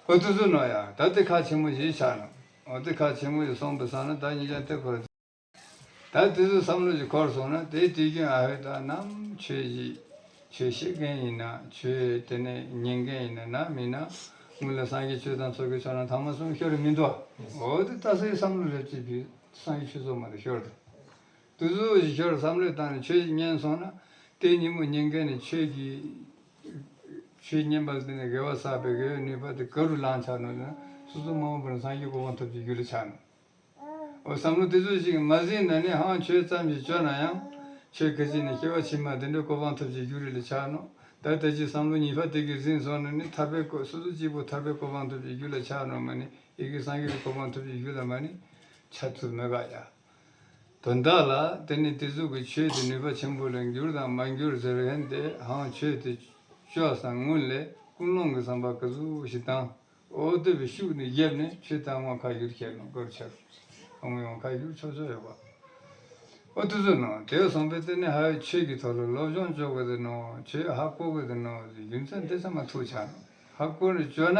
ཨོ་དུ་ཟུ་ནོ་ཡ། ད་དེ་ཁ་ཆེན་མོ་ཞིག་ཆགས་ནོ། ཨོ་དེ་ཁ་ཆེན་མོ་ཞིག་སོང་པའི་སང་ན་ད་ཉིད་ཀྱང་དེ་འཁོར། ད་དེ་ཚོ་བསམ་བློ་ཞིག་འཁོར་སོང་ན་དེའི་དུས་རྒྱུན་ཨ་ཧོད་ད་ནམ་ཆོས་ཞིག་ཆོས་བཤད་མཁན་ཡིན་ན་ཆོས་དེ་ནས་ཉན་མཁན་ཡིན་ན་ན་མིན་ན་སྔོན་ལ་སངས་རྒྱས་ཆོས་དང་ཚོགས་ཀྱི་མཆོག་རྣམས་ཐ་མ་གསུམ་ཤོར་རེ་མི་འདུག་ཨོ་དེ་ད་སའི་བསམ་བློ་རེ་བྱེད་དུས་སངས་རྒྱས་ཆོས་ཚོགས་མ་དེ་ཤོར་དུ། དུས་ཚོད་ཞིག་ཤོར་བསམ་བློས་བཏང་ནས་ཆོས་ཉན་སོང་ན། དེ་ཉིན་མོ་ཉན་མཁན་ནི་ཆོས་ཀྱི། ཆོས་ཉན་པ་དེ་ནི་དགེ་བ་བསགས་པའི་དགེ་བའི་ནུས་པ་དེ་ག་རུ་ལངས་ཆགས་ནོ་ན། སོ་སོ་མ་འོངས་པར་སངས་རྒྱས་གོ་འཕང་ཐོབ་ཀྱི་རྒྱུ་ལ་ཆགས་ནོ། འོ་བསམ་བློ་དེ་ཚོ་ཞིག་མ་ཟིན་ན་ནི་ཧང་ཆོས་ཙམ་ཞིག་བཅོ་ན་ཡང་། ཆོས་ག་ཅིག་ནི་སྐྱེ་བ་ཕྱི་མ་དེ་འདྲའི་གོ་འཕང་ཐོབ་ཀྱི་རྒྱུ་རེད་ལ་ཆགས་ནོ། ད་ལྟ་ཅི་བསམ་བློ་གཉིས་པ་དེ་གིས་ཟིན་སོང་ན་ནི་ཐར་པའི་གོ་སོ་སོ་གཅིག་པོ་ཐར་པའི་གོ་འཕང་ཐོབ་ཀྱི་རྒྱུ་ལ་ཆགས་ནོ་མ་ནི་ཡི་གེ་སངས་རྒྱས་ཀྱི་གོ་འཕང་ཐོབ་ཀྱི་རྒྱུ་ལ་མ་ནི་ཆགས་ཐུབ་མེད་ག་ཡ། དོན་དག་ལ་དེ་ནི་དེ་ཚོ་གི་ཆོས་དེ་ནུས་པ་ཆེན་པོ་ལ་འགྱུར་དང་མ་འགྱུར་ཟེར་མཁན་དེ་ཧང་ཆོས་དེ་བཅོས་སང་སྔོན་ལས་ཀུན་སློང་གི་བསམ་པ་ག་ཟུག་ཞིག་དང་། འོ་དེ་བའི་ཤུགས་ནི་བརྒྱབ་ནས་ཆོས་དང་མ་ཁ་བསྒྱུར་བྱས་ནོ་གོར་ཆག་ཨང་ཡང་ཁ་བསྒྱུར་ཆོག་ཆོག་ཡོད་པ། འོ་དེ་ཚོ་ནང་དེ་བསམ་པའི་དེ་ནི་ཧའི་ཆོས་ཀྱི་ཐོག་ལ་སློབ་སྦྱོང་བཅོ་གི་དེ་ནོ་ཆོས་ཧ་གོ་གི་དེ་ནོ་རྒྱུ་མཚན་དེ་ཚང་མ་ཐུག་ཆགས་ནོ་ཧ་གོ་ནས་བཅོས་ན་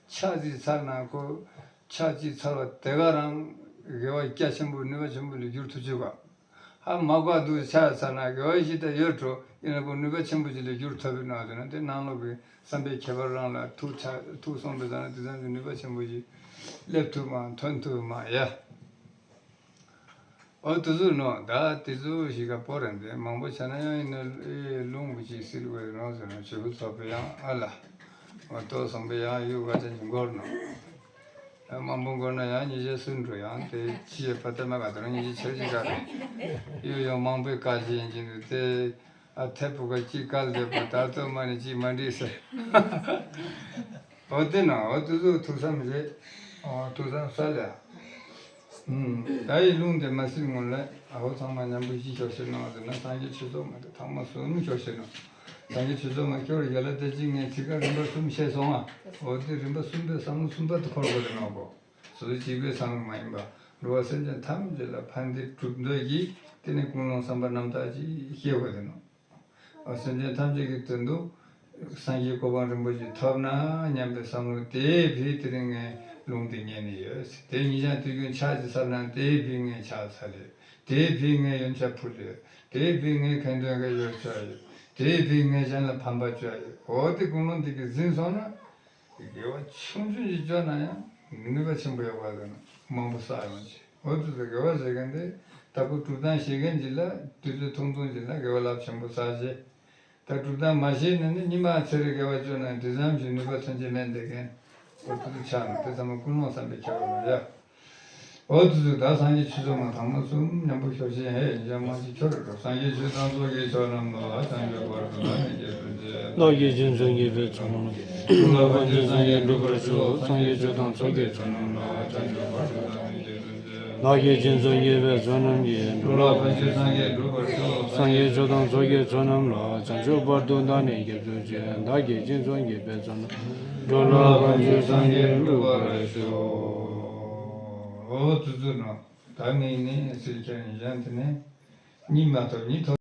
ཆགས་ཅིག་ཚར་ན་གོ་ཆགས་ཅིག་ཚར་བ་དེ་ག་རང་དགེ་བ་རྒྱ་ཆེན་པོ་ནུས་པ་ཆེན་པོ་ལ་འགྱུར་ཐུབ་ཅིག་ག་ཧ་མ་གོ་འདུག་ཆགས་ཚར་ན་དགེ་བ་ཞིག་ད་ཡོད་འགྲོ་ཡིན་ན་ཁོ་ནུས་པ་ཆེན་པོ་ཞིག་ལ་འགྱུར་ཐུབ་པའི་ནང་དུ་ན་དེ་ནང་ལོགས་ཀྱི་བསམ་པའི་ཁྱད་པར་རང་ལ་ཐུག་ཆགས་ཐུག་སོང་པའི་ཙང་ན་དེ་ཙམ་གྱི་ནུས་པ་ཆེན་པོ་ཞིག་སླེབས་ཐུབ་མ་ཐོན་ཐུབ་མ་ཡ། ཨོ་དེ་ཚོ་ནོ་ད་དེ་ཚོ་ཞིག་ག་པོ་རེད་འདི་མང་པོ་བྱས་ན་ཡང་ཡིན་ན་ཨེ་རླུང་གི་ཅིག་སིལ་བའི་ནོ་ཟེར་ན་ཆུ་བུ་ཚོགས་པའི་ཡང་ཨ་ལ་ཨོ་ཏོ་སོང་པའི་ཡང་ཡུ་ག་ཅན་གྱི་འགོར་ནོ། མང་པོ་འགོར་ན་ཡང་ཉིས་བརྒྱ་སུན་འགྲོ་ཡང་དེ་ཅི་ཡི་ཕ་ཏེ་མ་ག་དོ་ཉིས་བརྒྱ་ཆེར་གྱི་ག་རེད། ཡུ་ཡང་མང་པོའི་བཀའ་བཞིན་གྱི་འདུག་སྟེ། ཨ་ཐེ་བུ་ག་ཅི་བཀལ་བསྡད་པ་ད་ལྟོ་མ་ནི་ཅི་མ་འགྲིག་ཟེར། འོ་དེ་ན་འོ་དེ་ཚོ་ཐུགས་བསམ་རེད། འོ་ཐུགས་བསམ་ས་ལ། ད་ཡི་རླུང་དེ་མ་སིལ་སྔོན་ལ་ཨ་ཧོ་ཚང་མ་མཉམ་པོ་ཅི་ཤོར་ཤེར་ནོ་ཟེར་ན་སངས་རྒྱས་ཆོས་ཚོགས་མ་དེ་ཐང་མ་གསུམ་ཤོར་ཤེར་ནོ། སངས་རྒྱས་ཆོས་ཚོགས་མ་ཤོར་ཡ་ལ་དེ་ཅི་ངས་ཚིག་ཀ་རིམ་པ་གསུམ་བཤད་སོང་ཨ། འོ་དེ་རིམ་པ་གསུམ་པའི་བསམ་བློ་གསུམ་པ་དེ་འཁོར་དགོས་རེད་ནོ་གོ། སོ་སོ་གཅིག་པའི་བསམ་བློ་མ་ཡིན་པ། འགྲོ་བ་སེམས་ཅན་ཐམས་ཅད་ལ་ཕན་བདེ་སྒྲུབ་འདོད་ཀྱི་དེ་ནི་ཀུན་སློང་བསམ་པ་རྣམ་དག་ཅིག་སྐྱེ་དགོས་དེ་ནོ། སེམས་ཅན་ཐམས་ཅད་ཀྱི་དོན་དུ་སངས་རྒྱས་གོ་འཕང་རིན་པོ་ཆེ་ཐོབ་ན་སྙམ་པའི་བསམ་བློ་དེ་བས་དེ་རིང་ངས་ལུང་དེ་ཉན་ནས་ཡོད། དེ་ཉིན་ཞག་དུས་རྒྱུན་ཆགས་ཀྱི་ཚར་ན་དེ་བས་ངས་ཆགས་ཚར་ཡོད། དེ་བས་ངས་ཡོན་ཆབ་ཕུལ་ཡོད། དེ་བས་ངས་ཁེངས་དོན་ག་ཡོད་ཆགས་ཡོད། དེ་བས་ངས་གཞན་ལ་ཕན་པ་བྱས་ཡོད། འོ་དེ་ཀུན་སློང་དེ་གི་ཟིན་སོང་ན། དགེ་བ་ཆུང་ཆུང་ཞིག་བཅོ་ན་ཡང་ནུས་པ་ཆེན་པོ་ཡོད་པ་དང་མང་པོ་བསགས་ཡོང་ཆེ། འོ་དེ་ཚོ་དགེ་བ་བྱེད་མཁན་དེ་ལྟ་བུ་སྒྲུབ་སྟངས་ཤེས་མཁན་ཅིག་ལ་དུས་ཚོད་ཐུང་ཐུང་ཅིག་ལ་དགེ་བ་རླབས་ཆེན་པོ་བསགས་ཆེ། ད་སྒྲུབ་སྟངས་མ་ཤེས་ན་ནི་ཉི་མ་ཚེ་རིང་དགེ་བ་བཅོ་ན་དེ་ཙམ་ཞིག་ནུས་པ་ཐོན་ཆེ་མེད་འདེད་མཁན། འོ་དེ་ཚོ་ཆགས་ན་དེ་ཚང་མ་ཀུན་སློང་བསམ་པའི་ཁྱད་པར་མ་ཡ། འོ་དུ་དུ་ད་སངས་རྒྱས་ཆོས་ཚོགས་མ་ཐང་མ་གསུམ་མཉམ་པོ་ཤོར་ཞིང་ཧེ་ཡིན་ཞང་མ་ཅིག་ཁྱོད་རེ་རོ། སངས་རྒྱས་ཆོས་དང་ཚོགས་ཀྱི་མཆོག་རྣམས་ལ་བྱང་ཆུབ་བར་དུ་བདག་ནི་རྒྱལ་དུ་མཛད། བདག་གིས་སྦྱིན་སོགས་ཉེས་པའི་ཚོགས་རྣམས་ཀྱིས། འགྲོ་ལ་ཕན་ཕྱིར་སངས་རྒྱས་འགྲུབ་པར་ཤོག་སངས་རྒྱས་ཆོས་དང་ཚོགས་ཀྱི་མཆོག་རྣམས་ལ་བྱང་ཆུབ་བར་དུ་བདག་ནི་རྒྱལ་དུ་མཛད། བདག་གིས་སྦྱིན་སོགས་ཉེས་པའི་ཚོགས་རྣམས་ཀྱིས། འགྲོ་ལ་ཕན་ཕྱིར་སངས་རྒྱས་འགྲུབ་པར་ཤོག་སངས་རྒྱས་ཆོས་དང་ཚོགས་ཀྱི་མཆོག་རྣམས་ལ་བྱང་ཆུབ་བར་དུ་བདག་ནི་རྒྱལ་དུ་མཛད། བདག་གིས་སྦྱིན་སོགས་ཉེས་པའི་ཚོགས་རྣམས། འགྲོ་ལ་ཕན་ཕྱིར་སངས་རྒྱས་འགྲུབ་པར་ཤོག་འོ་དུ་དུ་ནོ། ད་ངས་ནི་ཟེར་ཁྱེར་ནས་གཞན་དེ་ནས་གཉིད་མ་ཐོབ་གཉིད་ཐོབ།